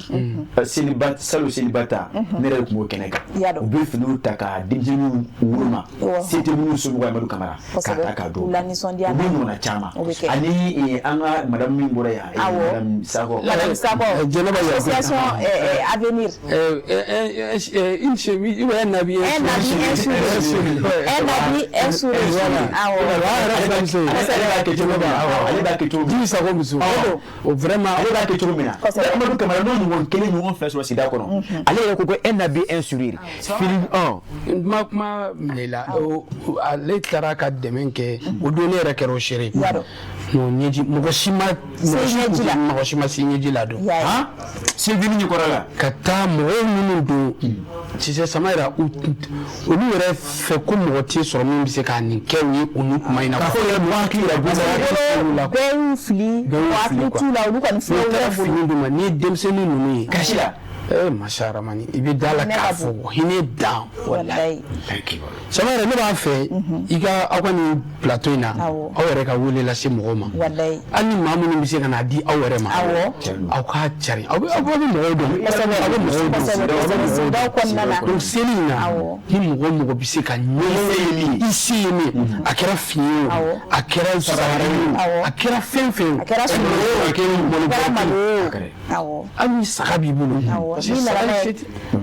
seliba, salo seliba ta, ne yɛrɛ tun b'o kɛnɛ kan. U bɛ finiw ta ka denmisɛnninw woloma, se tɛ minnu somɔgɔw, Amadu Kamara k'a ta k'a don. U la nisɔndiya. U bɛ ɲɔgɔnna caman. Ani an ka madame min bɔra yan, madame Sakɔ. Madame Sakɔ. Jɛnɛba. Association Avenir. Une chemise, un habit. Un habit, un sourire. Un habit, un sourire. Awɔ. A yɛrɛ muso ye. Ale b'a kɛ cogo min na, ale b'a kɛ cogo min. Jibi Sago muso. O vraiment. Ale b'a kɛ cogo min na. Amadu Kamara, n'o ɲɔgɔn kelen, ɲɔgɔn fila sɔrɔ sigida kɔnɔ, ale yɛrɛ ko un habit, un sourire. Fini N ma kuma minɛ i la. Ale taara ka dɛmɛ kɛ, o don ne yɛrɛ kɛra o seere ye. Non, ɲɛji, mɔgɔ si ma, mɔgɔ si ma se ɲɛji la don. Han, Sylvie ɲɛkɔrɔ la. Ka taa mɔgɔw minnu don, tu sais, Samayira, olu yɛrɛ fɛ ko mɔgɔ tɛ sɔrɔ min bɛ se ka nin kɛ u ye o ni kuma in na. K'a fɔ yɛrɛ, mɔgɔ hakili yɛrɛ bɔ. Bɛɛ y'u fili, mɔgɔ hakili t'u la, olu kɔni filɛ u N'i taara yɛrɛ bolo. fini d'u ma, n'i ye denmisɛnnin ninnu ye kasi la. Masa Ramani, i bɛ da la k'a fɔ hinɛ dan, walayi. Samayira, ne b'a fɛ i ka aw ka nin plateau in na, aw yɛrɛ ka wele lase mɔgɔw ma. Hali ni maa minnu bɛ se ka n'a di aw yɛrɛ ma, aw k'a cari. Aw bɛ mɔgɔw dɔn. Aw bɛ mɔgɔw dɔn. Aw bɛ mɔgɔw dɔn. Donc seli in na, ni mɔgɔ o mɔgɔ bɛ se ka ɲɛ, i se ye min, a kɛra fini ye o, a kɛra samara ye o, a kɛra fɛn fɛn ye o, a kɛra sogo ye o, a kɛra a kɛra malo ye o, o, hali ni saga b'i bolo. N'i nana n'a ye,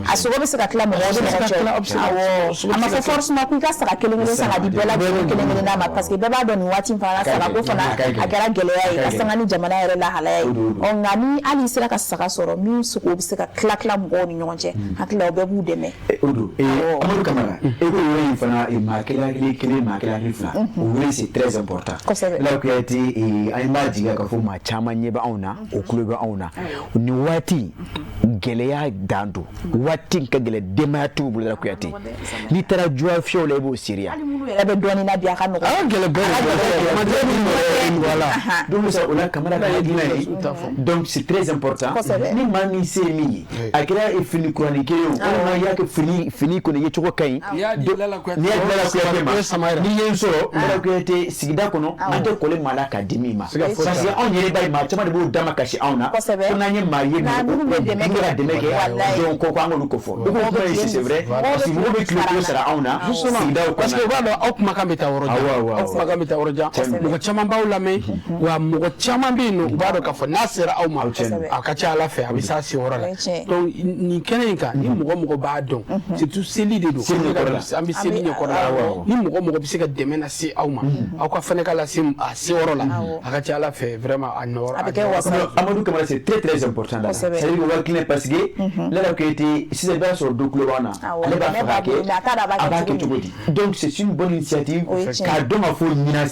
a sogo bɛ se ka tila mɔgɔw ni ɲɔgɔn cɛ. Awɔ, a ma fɔ forcément k'i ka saga kelen kelen san ka di bɛɛ lajɛlen kelen kelen n'a ma, parce que bɛɛ b'a dɔn nin waati in fana, saga ko fana a kɛra gɛlɛya ye ka sanga ni jamana yɛrɛ lahalaya ye. Ɔ, nka ni hali i sera ka saga sɔrɔ min sogo bɛ se ka tila tila mɔgɔw ni ɲɔgɔn cɛ, hakili la o bɛɛ b'u dɛmɛ. O don, Amadu Kamara, e ko yɔrɔ in fana, maa kelen hakili kelen, maa kelen hakili fila, o wele, c'est très important. La Kuyate, an b'a jigiya k'a fɔ maa caman ɲɛ bɛ anw na, o tulo bɛ anw na nin waati. Gɛlɛya dan don, waati in ka gɛlɛn denbayatigiw bolo. La Kuyate, n'i taara juwa fiyɛw la, i b'o seereya. Hali minnu yɛrɛ bɛ dɔɔnin na bi, a ka nɔgɔn. A ka gɛlɛn bɛɛ de. Voilà, donc sa o la, Kamara ka hakilina ye, donc c'est très important. Ni maa min se ye min ye, a kɛra fini kuranin kelen ye o, walima i y'a kɛ fini kɔni ye cogo ka ɲi, n'i y'a di Lala Kuyate ma, n'i ye n sɔrɔ Lala Kuyate sigida kɔnɔ, an tɛ kɔli maa la k'a di min ma, parce que anw yɛrɛ b'a ye, maa caman de b'o dama kasi anw na, ko n'an ye maa ye minnu bɛ dɛmɛ kɛ, ka dɛmɛ kɛ, donc ko an k'olu ko fɔ. O ko kuma in, c'est vrai, parce que mɔgɔw bɛ kilo kilo sara anw na sigidaw kɔnɔ. Parce que u b'a dɔn aw kumakan bɛ taa yɔrɔ jan, aw kumakan bɛ taa yɔrɔ jan, mɔgɔ caman b'aw lamɛn, wa mɔgɔ caman bɛ yen nɔ, u b'a dɔn k'a fɔ n'a sera aw ma, a ka ca Ala fɛ, a bɛ s'a seyɔrɔ la. Donc nin kɛnɛ in kan, ni mɔgɔ mɔgɔ b'a dɔn, surtout seli de don, an bɛ seli ɲɛkɔrɔ la, ni mɔgɔ mɔgɔ bɛ se ka dɛmɛ lase aw ma, aw ka fana ka lase a seyɔrɔ la, a ka ca Ala fɛ, vraiment a nɔ. A bɛ kɛ wasa ye. Amadou Kamara, c'est très très important là. C'est-à-dire que wari kelen, parce que Lala Kuyate, sisan i b'a sɔrɔ dɔ tulo b'an na, ale b'a fɛ k'a kɛ, a b'a kɛ cogo di? Donc c'est une bonne initiative k'a dɔn k'a fɔ ɲinan,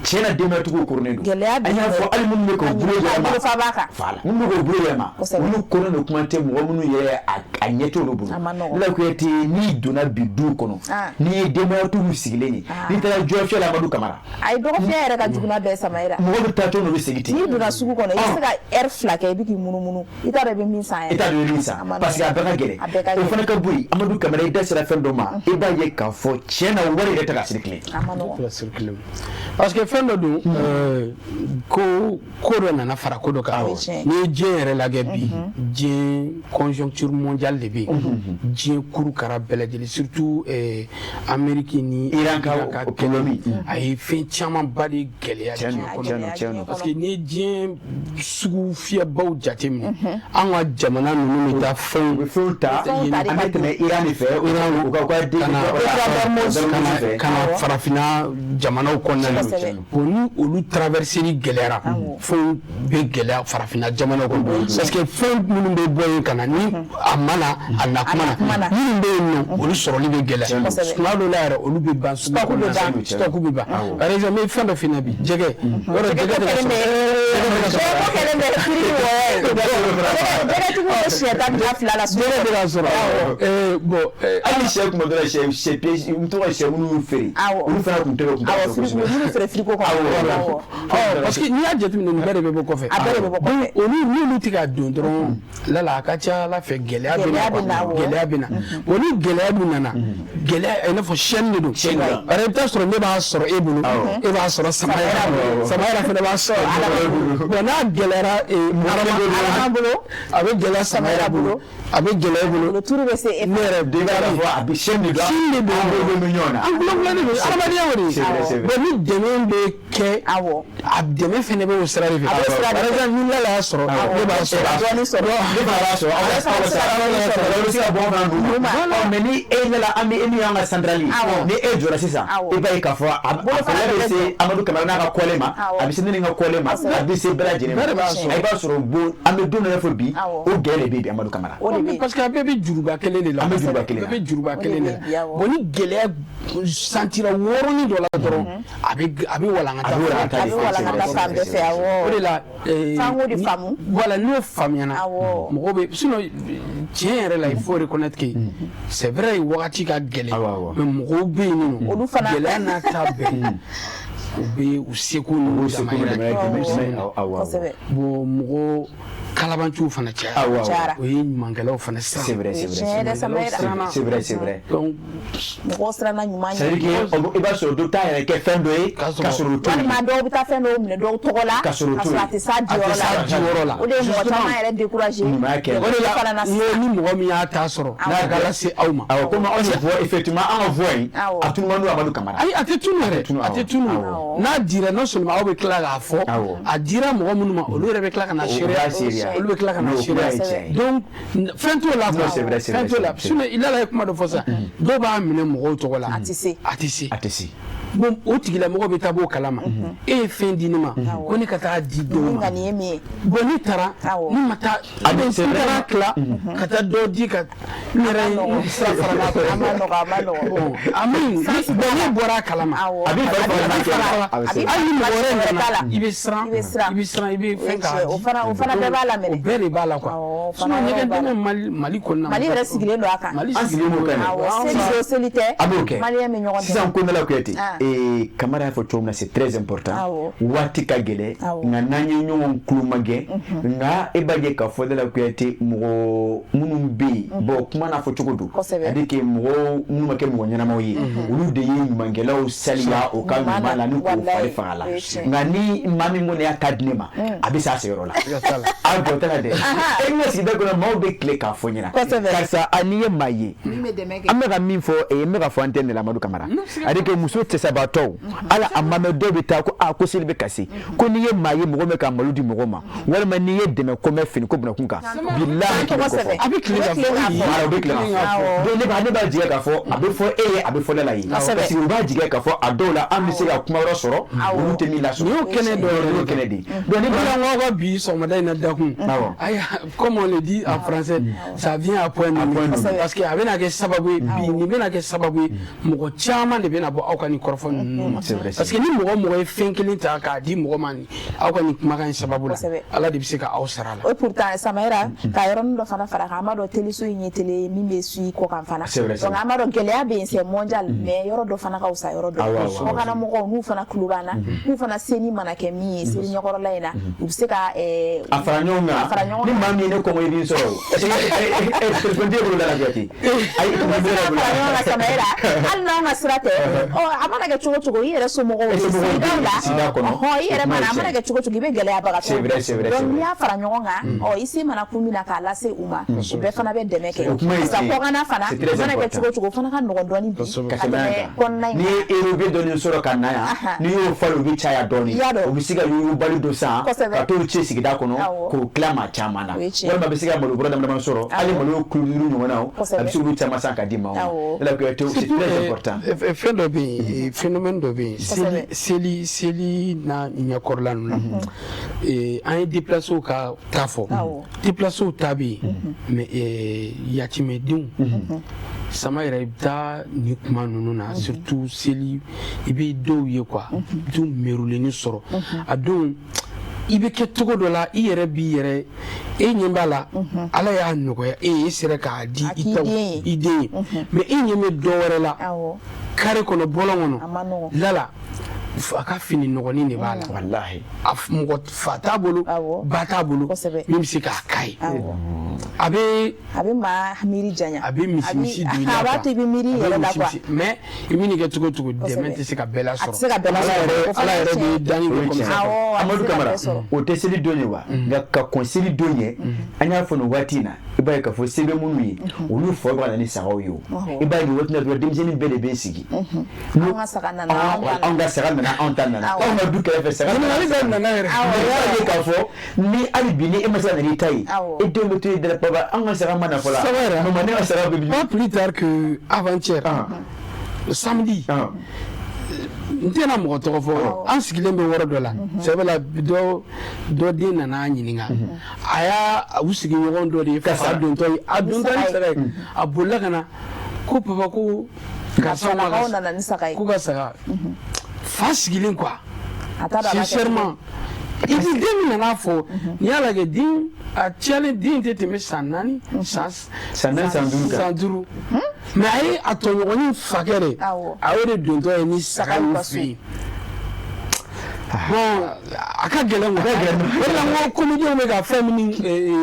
tiɲɛ na, denbayatigiw koronnen don. An y'a fɔ, hali minnu bɛ k'u bolo yɛlɛma, voilà, minnu bɛ k'u bolo yɛlɛma, olu koronnen don. Kuma tɛ mɔgɔ minnu yɛrɛ a ɲɛ t'olu bolo. Lala Kuyate, n'i donna bi du kɔnɔ, n'i ye denbayatigiw sigilen ye, n'i taara jɔfiyɛ la, Amadou Kamara. Ayi, dɔgɔfiyɛ yɛrɛ ka jugu n'a bɛɛ, Samayira. Mɔgɔ bɛ taa cogo min, u bɛ segin ten. N'i donna sugu kɔnɔ, i bɛ se ka heure 2 kɛ, i bɛ k'i munumunu, i t'a dɔn i bɛ min san yɛrɛ. I t'a dɔn i bɛ min san, parce que a bɛɛ ka gɛlɛn. O fana ka bɔ yen, Amadou Kamara, i da sera fɛn dɔ ma, i b'a ye k'a fɔ tiɲɛ na, wari yɛrɛ tɛ ka circuler. A ma nɔgɔn. Parce que fɛn dɔ don, ko dɔ nana fara ko dɔ kan. N'i ye diɲɛ yɛrɛ lajɛ bi, diɲɛ conjoncture mondiale de bɛ yen, diɲɛ kurukara bɛɛ lajɛlen, surtout Amérique ni Iran ka problème, a ye fɛn camanba de gɛlɛya diɲɛ kɔnɔ. Parce que n'i ye diɲɛ sugu fiyɛbaw jateminɛ, an ka jamana ninnu bɛ taa fɛnw u bɛ fɛnw ta, an bɛ tɛmɛ Iran de fɛ, Iran u ka ka na farafinna jamanaw kɔnɔna na. Bon, ni olu traverseli gɛlɛyara, fɛnw bɛ gɛlɛya farafinna jamanaw kɔnɔ, parce que fɛn minnu bɛ bɔ yen ka na, ni a ma na a na kuma na, minnu bɛ yen nɔ, olu sɔrɔli bɛ gɛlɛya. Tuma dɔw la yɛrɛ, olu bɛ ban sugu kɔnɔna na, stock bɛ ban. Par exemple, n bɛ fɛn dɔ f'i ɲɛna bi, jɛgɛ yɔrɔ, jɛgɛ tɛ ka sɔrɔ. Jɛgɛ ko kɛlen bɛ prix wɔyɔ ye, jɛgɛtigiw bɛ siɲɛ 12 la. Jɛgɛ tɛ ka sɔrɔ. Bon, hali sɛ, kuma dɔ la, sɛ piège, n tɔgɔ, sɛ minnu feere, olu fana tun tɛ kun. Awɔ, minnu feere frigo kɔnɔ. Parce que n'i y'a jateminɛ, nin bɛɛ de bɛ bɔ kɔfɛ. A bɛɛ de bɛ bɔ kɔfɛ. Olu n'olu tɛ ka don dɔrɔn, Lala, a ka ca Ala fɛ, gɛlɛya bɛ na, gɛlɛya bɛ na. Bon, ni gɛlɛya dun nana, gɛlɛya i n'a fɔ chaîne de don. I bɛ taa sɔrɔ ne b'a sɔrɔ e bolo, e b'a sɔrɔ Samayira bolo, Samayira fana b'a sɔrɔ e bolo. Bon, n'a gɛlɛyara Arama bolo, a bɛ gɛlɛya Samayira bolo, a bɛ gɛlɛya e bolo. Turu bɛ se e. Ne yɛrɛ den b'a fɔ a bɛ chaîne de don. Chaîne de don. An bolo bɛ ɲɔgɔn na. An gulogulonnen don, adamadenya o de ye. Bon, ni dɛmɛ bɛ kɛ, a dɛmɛ fɛnɛ bɛ o sira de fɛ. Par exemple, ni Lala y'a sɔrɔ, ne b'a sɔrɔ. Dɔɔni sɔrɔ. Ne fana b'a sɔrɔ, aw b'a sɔrɔ, bɛ se ka bɔ fana d'u ma. Mais ni e nana, an bɛ e min y'an ka centrale ye, ni e jɔra sisan, i b'a ye k'a fɔ a kɔlɔlɔ bɛ se Amadu Kamara n'a ka kɔlɛ ma, a bɛ se ne ni n ka kɔlɛ ma, a bɛ se bɛɛ lajɛlen ma. I b'a sɔrɔ bon, an bɛ don min na fɔ bi, o gɛlɛya de bɛ bi Amadu Kamara. Parce que a bɛɛ bɛ juruba kelen de la. An bɛ juruba kelen na. Bɛɛ bɛ juruba kelen de la. Bon, ni gɛlɛya santira wɔɔrɔnin dɔ la dɔrɔn, a bɛ walankata. A bɛ walankata. A bɛ walankata fan bɛɛ fɛ, awɔ. O de la. F'an k'o de faamu. Voilà, n'o faamuyana. Mɔgɔw bɛ, sinon tiɲɛ yɛrɛ la, il faut reconnaître que c'est vrai, wagati ka gɛlɛn, mais mɔgɔw bɛ yen nɔ, olu fana gɛlɛya n'a ta bɛɛ, u bɛ u seko n'u damayira. Bon, mɔgɔ kalabanciw fana cayara, o ye ɲumankɛlaw fana siran. C'est vrai, c'est vrai, c'est vrai, c'est vrai. Donc mɔgɔw siranna ɲuman ɲɛ. C'est à dire que i b'a sɔrɔ dɔ t'a yɛrɛ kɛ fɛn dɔ ye ka sɔrɔ o t'o ye. Walima dɔw bɛ taa fɛn dɔw minɛ dɔw tɔgɔ la ka sɔrɔ o t'o ye. A tɛ s'a diyɔrɔ la. O de ye mɔgɔ caman yɛrɛ découragé. Ɲuman kɛ. O de la, n ko ni mɔgɔ min y'a ta sɔrɔ, n'a ka lase aw ma. Awɔ, komi anw ye voix, effectivement an ka voix in, a tunu man di Amadu Kamara. Ayi, a tɛ tunu yɛrɛ, a tɛ tunu. N'a dira, non seulement aw bɛ tila k'a fɔ, a dira mɔgɔ minnu ma, olu yɛrɛ bɛ tila ka na seereya. Olu bɛ tila ka na seereya. Donc fɛn t'o la quoi, fɛn t'o la. Sinon Lala ye kuma dɔ fɔ sisan, dɔw b'a minɛ mɔgɔw tɔgɔ la. A tɛ se. A tɛ se. A tɛ se. Bon, o tigilamɔgɔ bɛ taa b'o kalama. E ye fɛn di ne ma, ko ne ka taa di dɔw ma. Bon, ne taara, ne ma taa, n taara tila ka taa dɔ di ka n yɛrɛ sira fara n'a A ma nɔgɔ, a ma nɔgɔ. Bon, a ma ɲi. Bon, ne bɔra a kalama. A b'i fari faga. Hali ni mɔgɔ wɛrɛ nana, i bɛ siran, i bɛ siran, i bɛ fɛn k'a di. O fana bɛɛ b'a la minɛ. O bɛɛ de b'a la quoi. Sinon ɲɛgɛn dɛmɛ Mali kɔnɔna. Mali yɛrɛ sigilen don a kan. Mali sigilen don kan. Awɔ, seli o seli tɛ. A b'o kɛ. Maliyɛn bɛ ɲɔgɔn dɛmɛ. Sisan ko ne la Kuyate. Kamara y'a fɔ cogo min na, c'est très important. Waati ka gɛlɛn, nka n'an ye ɲɔgɔn kulomagɛn, nka e b'a ye k'a fɔ ne la Kuyate, mɔgɔ minnu bɛ yen, bon, kuma n'a fɔ cogo don, c'est-à-dire que mɔgɔ minnu ma kɛ mɔgɔ ɲɛnamaw ye, olu de ye ɲumankɛlaw saliya o ka ɲuman la ni k'o fari faga la. Nka ni maa min kɔni y'a ta di ne ma, a bɛ s'a seyɔrɔ la. A jɔ t'a la dɛ. E ka sigida kɔnɔ, maaw bɛ tile k'a fɔ ɲɛna, karisa, a n'i ye maa ye, an bɛ ka min fɔ, n bɛ ka fɔ an tɛ ne la Amadu Kamara, c'est-à-dire que muso cɛsabaatɔw, ala a ma mɛn, dɔw bɛ taa ko a ko seli bɛ kasi, ko n'i ye maa ye mɔgɔ min ka malo di mɔgɔ ma, walima n'i ye dɛmɛ ko mɛn fini ko bunakun kan, bilahi k'i bɛ kɔ fɔ. A bɛ tile k'a fɔ. O bɛ tile k'a fɔ. Donc ne b'a jigiya k'a fɔ a bɛ fɔ e ye, a bɛ fɔ ne la ye, parce que u b'a jigiya k'a fɔ a dɔw la an bɛ se ka kuma wɛrɛ sɔrɔ olu tɛ min lasɔrɔ. Nin y'o kɛnɛ dɔ ye, y'o kɛnɛ de ye. Donc ne b'a ko bi sɔgɔmada in na dakun, ayi, comme on le dit en français, ça vient à point nommé, parce que a bɛna kɛ sababu ye bi, nin bɛna kɛ sababu ye, mɔgɔ caman de bɛna bɔ aw ka nin kɔrɔfɔ ninnu ma. Parce que ni mɔgɔ ye fɛn kelen ta k'a di mɔgɔ ma, ni aw ka nin kumakan in sababu la, Ala de bɛ se ka aw sara la. O pourtant Samayira, ka yɔrɔnin dɔ fana fara kan, an b'a dɔn teleso in ye télé min bɛ suit kɔkan fana, donc an b'a dɔn gɛlɛya bɛ yen, c'est mondial, mais yɔrɔ dɔ fana ka fisa yɔrɔ dɔ. Kɔkanna mɔgɔw n'u fana tulo b'an na, n'u fana seni mana kɛ min ye seli ɲɛkɔrɔla in na, u bɛ se ka a fara ɲɔgɔn kan. Ni maa min ye ne kɔngɔ, i b'i sɔrɔ o. Est-ce que téléphone t'e bolo Lala Kuyate? Ayi, u bɛ se ka fara ɲɔgɔn kan Samayira, hali n'anw ka sira tɛ, a mana kɛ cogo cogo, i yɛrɛ somɔgɔw sigidaw la, i yɛrɛ mana, a mana kɛ cogo cogo, i bɛ gɛlɛyabagatɔ. C'est vrai, c'est vrai. Donc n'i y'a fara ɲɔgɔn kan, i se mana kun min na k'a lase u ma, u bɛɛ fana bɛ dɛmɛ kɛ. Parce que kɔkanna fana, a mana kɛ cogo cogo, o fana ka nɔgɔn dɔɔni bi ka tɛmɛ kɔnɔna in kan. N'i ye euro dɔɔni sɔrɔ ka na yan, n'i y'o falen, o bɛ caya dɔɔni. O bɛ se ka yugubali dɔ san ka t'o ci sigida kɔnɔ k'o tila maa caman na. Walima a bɛ se ka malo bɔrɔ dama dama sɔrɔ, hali malo kilo 5 ɲɔgɔnna, a bɛ se k'olu caman san ka di maaw ma. Lala Kuyate, c'est très important. Fɛn dɔ bɛ yen, phénomène dɔ bɛ yen, seli n'a ɲɛkɔrɔla ninnu na, an ye déplacés ka ta fɔ, déplacés ta bɛ yen, mais yatimɛdenw, Sama yɛrɛ, i bɛ taa nin kuma ninnu na, surtout seli, i bɛ dɔw ye quoi, i bɛ t'u merulenni sɔrɔ a don, i bɛ kɛ cogo dɔ la, i yɛrɛ b'i yɛrɛ, e ɲɛ b'a la, Ala y'a nɔgɔya e ye, e sera k'a di i taw i den ye, mais e ɲɛ bɛ dɔ wɛrɛ la carré kɔnɔ, bɔlɔn kɔnɔ, Lala, a ka fini nɔgɔnin de b'a la, walahi, a mɔgɔ fa t'a bolo, ba t'a bolo min bɛ se k'a k'a ye, a bɛ maa miiri janya, a bɛ misi don i la, a b'a to i bɛ miiri i yɛrɛ la quoi, mais i bɛ nin kɛ cogo cogo, dɛmɛ tɛ se ka bɛɛ lasɔrɔ, a tɛ se ka bɛɛ lasɔrɔ, Ala yɛrɛ bɛ danni kɛ comme ça. Amadu Kamara, o tɛ seli don ye wa, nka ka kɔn seli don ɲɛ, an y'a fɔ nin waati in na, i b'a ye k'a fɔ se bɛ minnu ye, olu fa bɛ ka na ni sagaw ye. O i b'a ye nin waati in na dɔrɔn, denmisɛnnin bɛɛ de bɛ sigi. Anw ka saga nana, anw ka saga nana, anw ta nana, anw ka du kɛrɛfɛ saga nana. Ɲininkali bɛɛ nana yɛrɛ. I b'a ye k'a fɔ ni hali bi ni e ma se ka na n'i ta ye, e denw bɛ to yen dɛrɛ: papa, anw ka saga ma na fɔlɔ. Ça va yɛrɛ. Maman, ne ka saga bɛ Pas plus tard que avant-hier, samedi, n tɛna mɔgɔ tɔgɔ fɔ, an sigilen bɛ yɔrɔ dɔ la, sɛbɛ la, dɔ dɔ den nana ɲininka. A y'a u sigiɲɔgɔn dɔ de ye fa dontɔ ye, a dontɔ ni saga ye, a bolila ka na ko papa, ko karisa ma Karisakaw nana ni saga ye. K'u ka saga fa sigilen quoi. A t'a dɔn a b'a kɛ. Sincèrement, et puis den min nana fɔ, n'i y'a lajɛ, den a cayalen, den tɛ tɛmɛ san 4, san San 4, san 5 kan. San 5, mais a ye a tɔɲɔgɔnnin fakɛ de, a y'o de dontɔ ye ni saga y'u fɛ yen. Bon, a ka gɛlɛn quoi. O de la n ko comédien bɛ ka fɛn min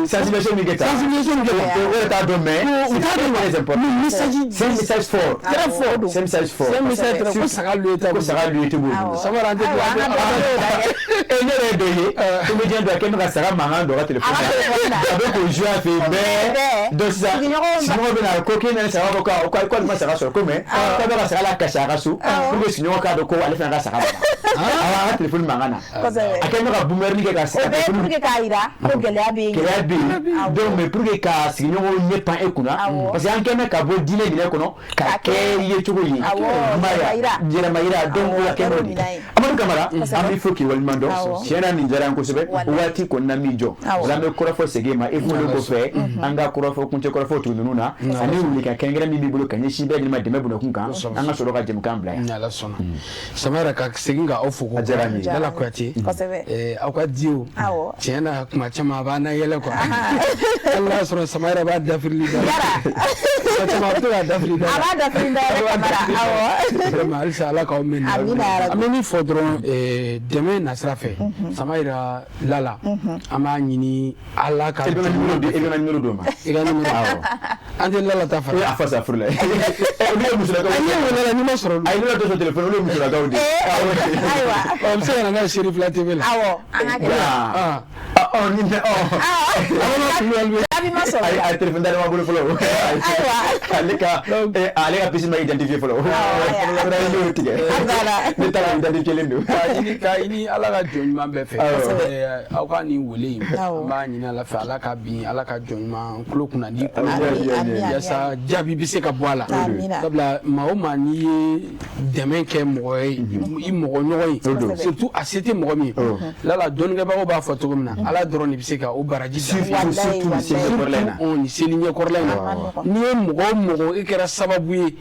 sensibilisation min kɛ tan, sensibilisation min kɛ tan, o yɛrɛ t'a dɔn, mais u t'a dɔn. Très important. Mais message, c'est un message fort. Très fort. C'est un message fort. C'est un message très fort. Ko saga lu ta. Ko saga lu tɛ b'o bolo. Samara, an tɛ E ne yɛrɛ ye dɔ ye, comédien dɔ, a kɛlen bɛ ka saga mankan don a ka téléphone na, a bɛ k'o jouer a fɛ yen bɛɛ. Donc sisan sigiɲɔgɔn bɛ na ko k'e nana saga ko k'ale ma saga sɔrɔ ko, mais k'a bɛ ka saga la kasi a ka so pour que sigiɲɔgɔn k'a dɔn ko ale fana ka saga b'a la, a ka téléphone mankan na, a kɛlen bɛ ka boomerang kɛ ka O bɛɛ ye pour que k'a yira ko gɛlɛya bɛ yen. Gɛlɛya bɛ yen. Donc mais pour que ka sigiɲɔgɔnw ɲɛ pan e kunna, parce que an kɛlen bɛ ka bɔ diinɛ minɛ kɔnɔ ka kɛ ye cogo ye yɛlɛma yira. Donc o ka kɛ n'o de ye. Amadu Kamara, an b'i fo k'i waleɲuman dɔn. Tiɲɛ na, nin diyara an kosɛbɛ. Waati kɔni na min jɔ o la, an bɛ kɔrɔfɔ segin ma e fɔlen kɔfɛ, an ka kɔrɔfɔ kuncɛ, kɔrɔfɔ tugu ninnu na, ani wuli ka kɛrɛnkɛrɛn min b'i bolo ka ɲɛsin bɛɛ lajɛlen ma dɛmɛ bɔnɔkun kan, an ka sɔrɔ ka jɛmukan bila yan. Ni Ala sɔnna, Samara, ka segin ka aw fo ko A diyara n ye. Lala Kuyate. Kosɛbɛ. Aw ka diw, tiɲɛ na, kuma caman a b'an na yɛlɛ quoi, hali n'a sɔrɔ Sama yɛrɛ b'a dafirili da kuma caman, a bɛ to k'a dafiri da. A b'a dafiri da yɛrɛ, Kamara, awɔ. Vraiment, halisa Ala k'aw mɛn. Amina ya Rabi. An bɛ min fɔ dɔrɔn, dɛmɛ nasira fɛ, Sama yɛrɛ Lala, an b'a ɲini Ala ka E bɛ n ka numéro di, e bɛ n ka numéro d'o ma. I ka numéro, an tɛ Lala ta fara. E a fa sa furu la, olu ye musolakaw. Ayi, ne wele la, n'i ma sɔrɔ. Ayi, ne tɛ sɔn téléphone, olu ye musolakaw de ye. Ayiwa. A bɛ se ka na n'a ye Seri fila TV la. Awɔ, an ka kɛ. Ɔ ni tɛ ɔ. Jaabi ma sɔrɔ. Ayi, a téléphone d'ale ma bolo fɔlɔ. Ayiwa. Ale ka puce ma identifier fɔlɔ. Ne y'o tigɛ. Ne ta la identifier len don. K'a ɲini Ala ka jɔn ɲuman bɛɛ fɛ, aw ka nin wele in, an b'a ɲini Ala fɛ, Ala ka bin, Ala ka jɔn ɲuman tulo kunna di tulo yaasa jaabi bɛ se ka bɔ a la. Sabula maa o maa, n'i ye dɛmɛ kɛ mɔgɔ ye, i mɔgɔ ɲɔgɔn ye, surtout a se tɛ mɔgɔ min ye, Lala, dɔnnikɛbagaw b'a fɔ cogo min na, Ala dɔrɔn de bɛ se ka o baraji. Surtout nin seli ɲɛkɔrɔla in na. Nin seli ɲɛkɔrɔla in na, n'i ye mɔgɔ o mɔgɔ, e kɛra sababu ye,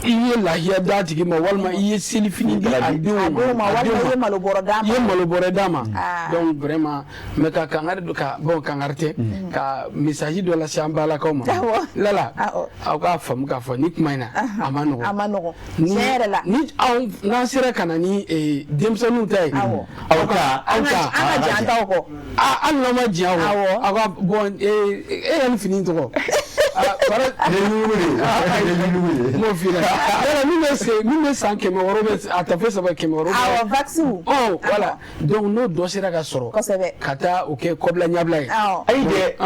i ye lahiya d'a tigi ma, walima i ye selifini di a denw ma, walima i ye malo bɔrɔ d'a ma, i ye malo bɔrɔ d'a ma. Donc vraiment, mais ka kangari ka bon, kangari tɛ, ka message dɔ lase an balakaw ma. Lala, aw k'a faamu k'a fɔ ni kuma in na, a ma nɔgɔn. A ma nɔgɔn tiɲɛ yɛrɛ la. Ni anw n'an sera ka na ni denmisɛnninw ta ye, aw ta, aw ta, an ka jɛ an taw kɔ. Hali n'aw ma jɛ aw kɔ, aw ka bon, e yɛrɛ ni fini tɔgɔ. Ne yugu de, ne yugu de. N b'o f'i ɲɛna. Yala min bɛ se, min bɛ san 600 bɛ a tafe saba 600. Awɔ, vaccin. Ɔ voilà, donc n'o dɔ sera ka sɔrɔ. Kosɛbɛ. Ka taa o kɛ kɔbila ɲɛbila ye. Ayi dɛ.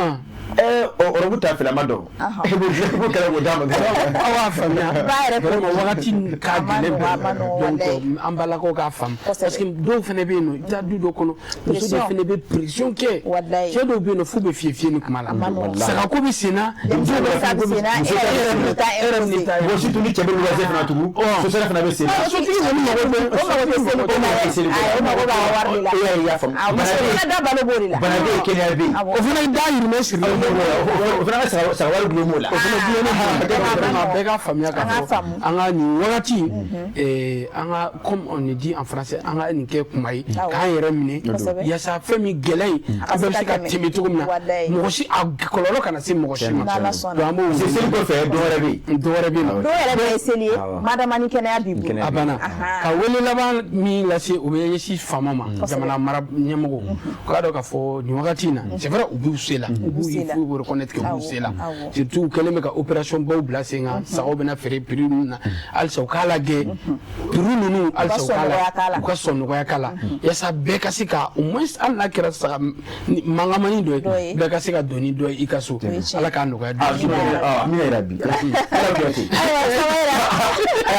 Ɔrɔbu ta filama dɔn. E b'o kɛlɛ k'o d'a ma. Aw b'a faamuya. Ba yɛrɛ. Vraiment, wagati ka gɛlɛn bɛɛ. Donc an balakaw k'a faamu. Parce que dɔw fana bɛ yen nɔ, i bɛ taa du dɔ kɔnɔ, muso dɔ fana bɛ pression kɛ. Cɛ dɔw bɛ yen nɔ, f'u bɛ fiyɛ fiyɛ ni kuma la. Sagako bɛ sen na. Muso ta bɛ sen na, e yɛrɛ bɛ taa. Bon, surtout ni cɛ bɛ luwanse fana tugun, sosara fana bɛ sen na. Sotigi kɔni mago bɛ. O mago tɛ seli ko la dɛ. O mago b'a wari de la. E yɛrɛ y'a faamu. Muso fana da balo b'o de la. Bana bɛ yen, kɛnɛya bɛ yen. O fana dahirimɛ sirilen. O fana ka saga wari gulon b'o la. O fana gulonnen b'o la. Vraiment, bɛɛ ka faamuya k'a fɔ an ka nin wagati, an ka, comme on dit en français, an ka nin kɛ kuma ye k'an yɛrɛ minɛ yaasa fɛn min gɛlɛn in, an bɛɛ bɛ se ka tɛmɛ cogo min na, mɔgɔ si a kɔlɔlɔ kana se mɔgɔ si ma. Donc an b'o. Seli kɔfɛ, dɔ wɛrɛ bɛ yen. Dɔ wɛrɛ bɛ yen. Dɔw yɛrɛ bɛ ye seli ye, madama ni kɛnɛya b'i bolo. A banna. Ka wele laban min lase, o bɛ ɲɛsin faama ma, jamana mara ɲɛmɔgɔw, u k'a dɔn k'a fɔ nin wagati in na, c'est vrai, u b'u se la, u b'u, il faut reconnaître que u b'u se la, surtout u kɛlen bɛ ka opération baw bila sen kan, sagaw bɛna feere prix ninnu na. Halisa u k'a lajɛ prix ninnu, halisa u k'a la, u ka sɔn nɔgɔya k'a la, yaasa bɛɛ ka se ka au moins, hali n'a kɛra saga mankamani dɔ ye, bɛɛ ka se ka don ni dɔ ye i ka so. Ala k'a nɔgɔya. Amina yarabi. Ala Kuyate. Ayiwa,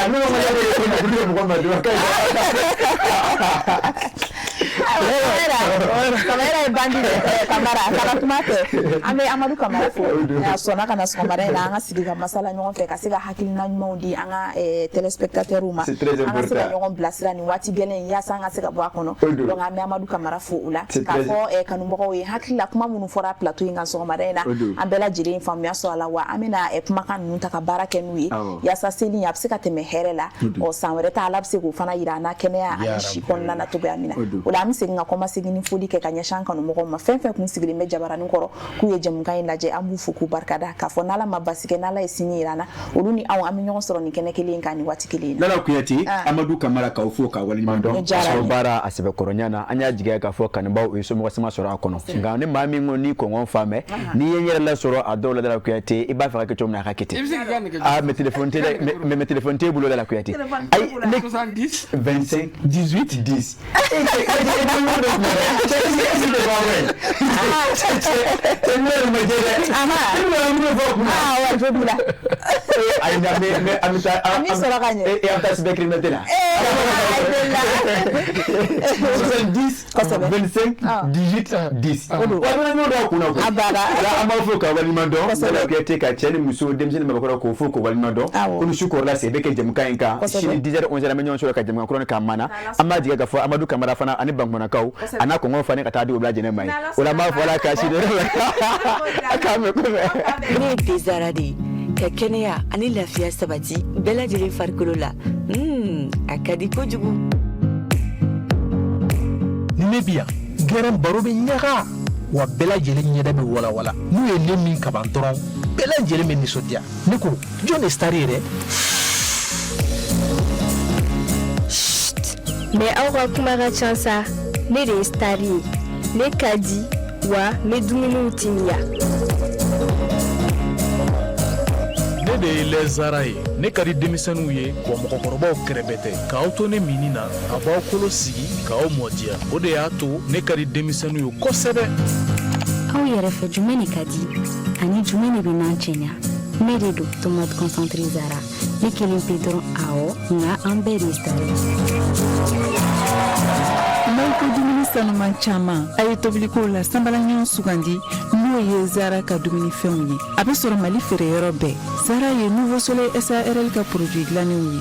ne ma yɛrɛ ko mɔgɔ ma dɔn. Samara ye bandi Kamara kana kuma fɛ. An bɛ Amadu Kamara fo, a sɔnna ka na sɔgɔmada in na, an ka sigi ka masala ɲɔgɔn fɛ, ka se ka hakilina ɲumanw di an ka téléspectateurs ma, an ka se ka ɲɔgɔn bilasira nin waati gɛlɛn in, yaasa an ka se ka bɔ a kɔnɔ. Donc an bɛ Amadu Kamara fo o la, k'a fɔ kanubagaw ye, hakili la kuma minnu fɔra plateau in kan sɔgɔmada in na, an bɛɛ lajɛlen faamuya sɔrɔ a la. Wa an bɛna kumakan ninnu ta ka baara kɛ n'u ye, yaasa seli a bɛ se ka tɛmɛ hɛrɛ la. Ɔ, san wɛrɛ ta, Ala bɛ se k'o fana yira an na kɛnɛya ani si kɔnɔna na cogoya min na. O la, an bɛ segin ka kɔmasegin ni foli kɛ ka ɲɛsin an kanumɔgɔw ma, fɛn fɛn kun sigilen bɛ jabaranin kɔrɔ k'u ye jɛmukan in lajɛ. An b'u fo k'u barikada, k'a fɔ n'Ala ma basi kɛ, n'Ala ye sini yira an na, olu ni anw, an bɛ ɲɔgɔn sɔrɔ nin kɛnɛ kelen kan nin waati kelen in na. Lala Kuyate, Amadu Kamara, k'aw fo k'a waleɲuman dɔn. Aw baara a sɛbɛkɔrɔnya na, an y'a jigiya k'a fɔ kanubaw u ye somɔgɔ sama sɔrɔ a kɔnɔ. Nka ni maa min ko ni kɔngɔ fa mɛn, n'i ye n yɛrɛ lasɔrɔ a dɔw la, Lala Kuyate, i b'a fɛ ka kɛ cogo min na, a ka kɛ ten. Ah, mais téléphone tɛ dɛ, mais téléphone t'e bolo, Lala Kuyate. Ayi, ne 70 25 18 10. Ayi, mais an bɛ taa an bɛ sɔrɔ ka ɲɛ. An bɛ taa cybercriminalité la. 70 25 18 10. Wa bɛna ɲɔgɔn dɔn a kunna koyi. A banna. An b'a fɔ ka waleɲuman dɔn. Lala Kuyate, ka cɛ ni muso, denmisɛnnin, mabakɔrɔ, k'o fo k'o waleɲuman dɔn. Ko ni su kɔrɔla sen bɛ kɛ jɛmukan in kan. Sini 10h 11h, an bɛ ɲɔgɔn sɔrɔ ka jɛmukan kura k'a mana. An b'a jigin k'a fɔ Amadu Kamara fana ani Bankumanakaw a n'a kɔngɔ fana ka taa di o bila jɛnɛ ma ye. O la, an b'a fɔ ala k'a si a k'a mɛn kɔfɛ. Ne ye Tezara de ye, ka kɛnɛya ani lafiya sabati bɛɛ lajɛlen farikolo la. A ka di kojugu. Ni ne bi yan gɛrɛn, baro bɛ ɲaga wa, bɛɛ lajɛlen ɲɛda bɛ walawala. N'u ye ne min kaban dɔrɔn, bɛɛ lajɛlen bɛ nisɔndiya. Ne ko, jɔn de star ye dɛ? Mais aw ka kuma ka ca sa. Ne de ye star ye, ne ka di wa, n bɛ dumuniw timiya. Ne de ye lɛzara ye, ne ka di denmisɛnninw ye wa mɔgɔkɔrɔbaw kɛrɛbɛ tɛ. K'aw to ne minni na, a b'aw kolo sigi k'aw mɔdiya. O de y'a to ne ka di denmisɛnninw ye kosɛbɛ. Aw yɛrɛ fɛ, jumɛn de ka di ani jumɛn de bɛ n'an cɛɲa? Ne de don, tomate concentré Zara. Ne kelen pe dɔrɔn? Awɔ, nka an bɛɛ de ye star ye. N'aw ko dumuni sanuman caman, a ye tobilikow la sanbalaɲɔgɔn sugandi, n'o ye Zara ka dumunifɛnw ye. A bɛ sɔrɔ Mali feereyɔrɔ bɛɛ. Zara ye Nouveau Soleil SARL ka produit dilannenw ye.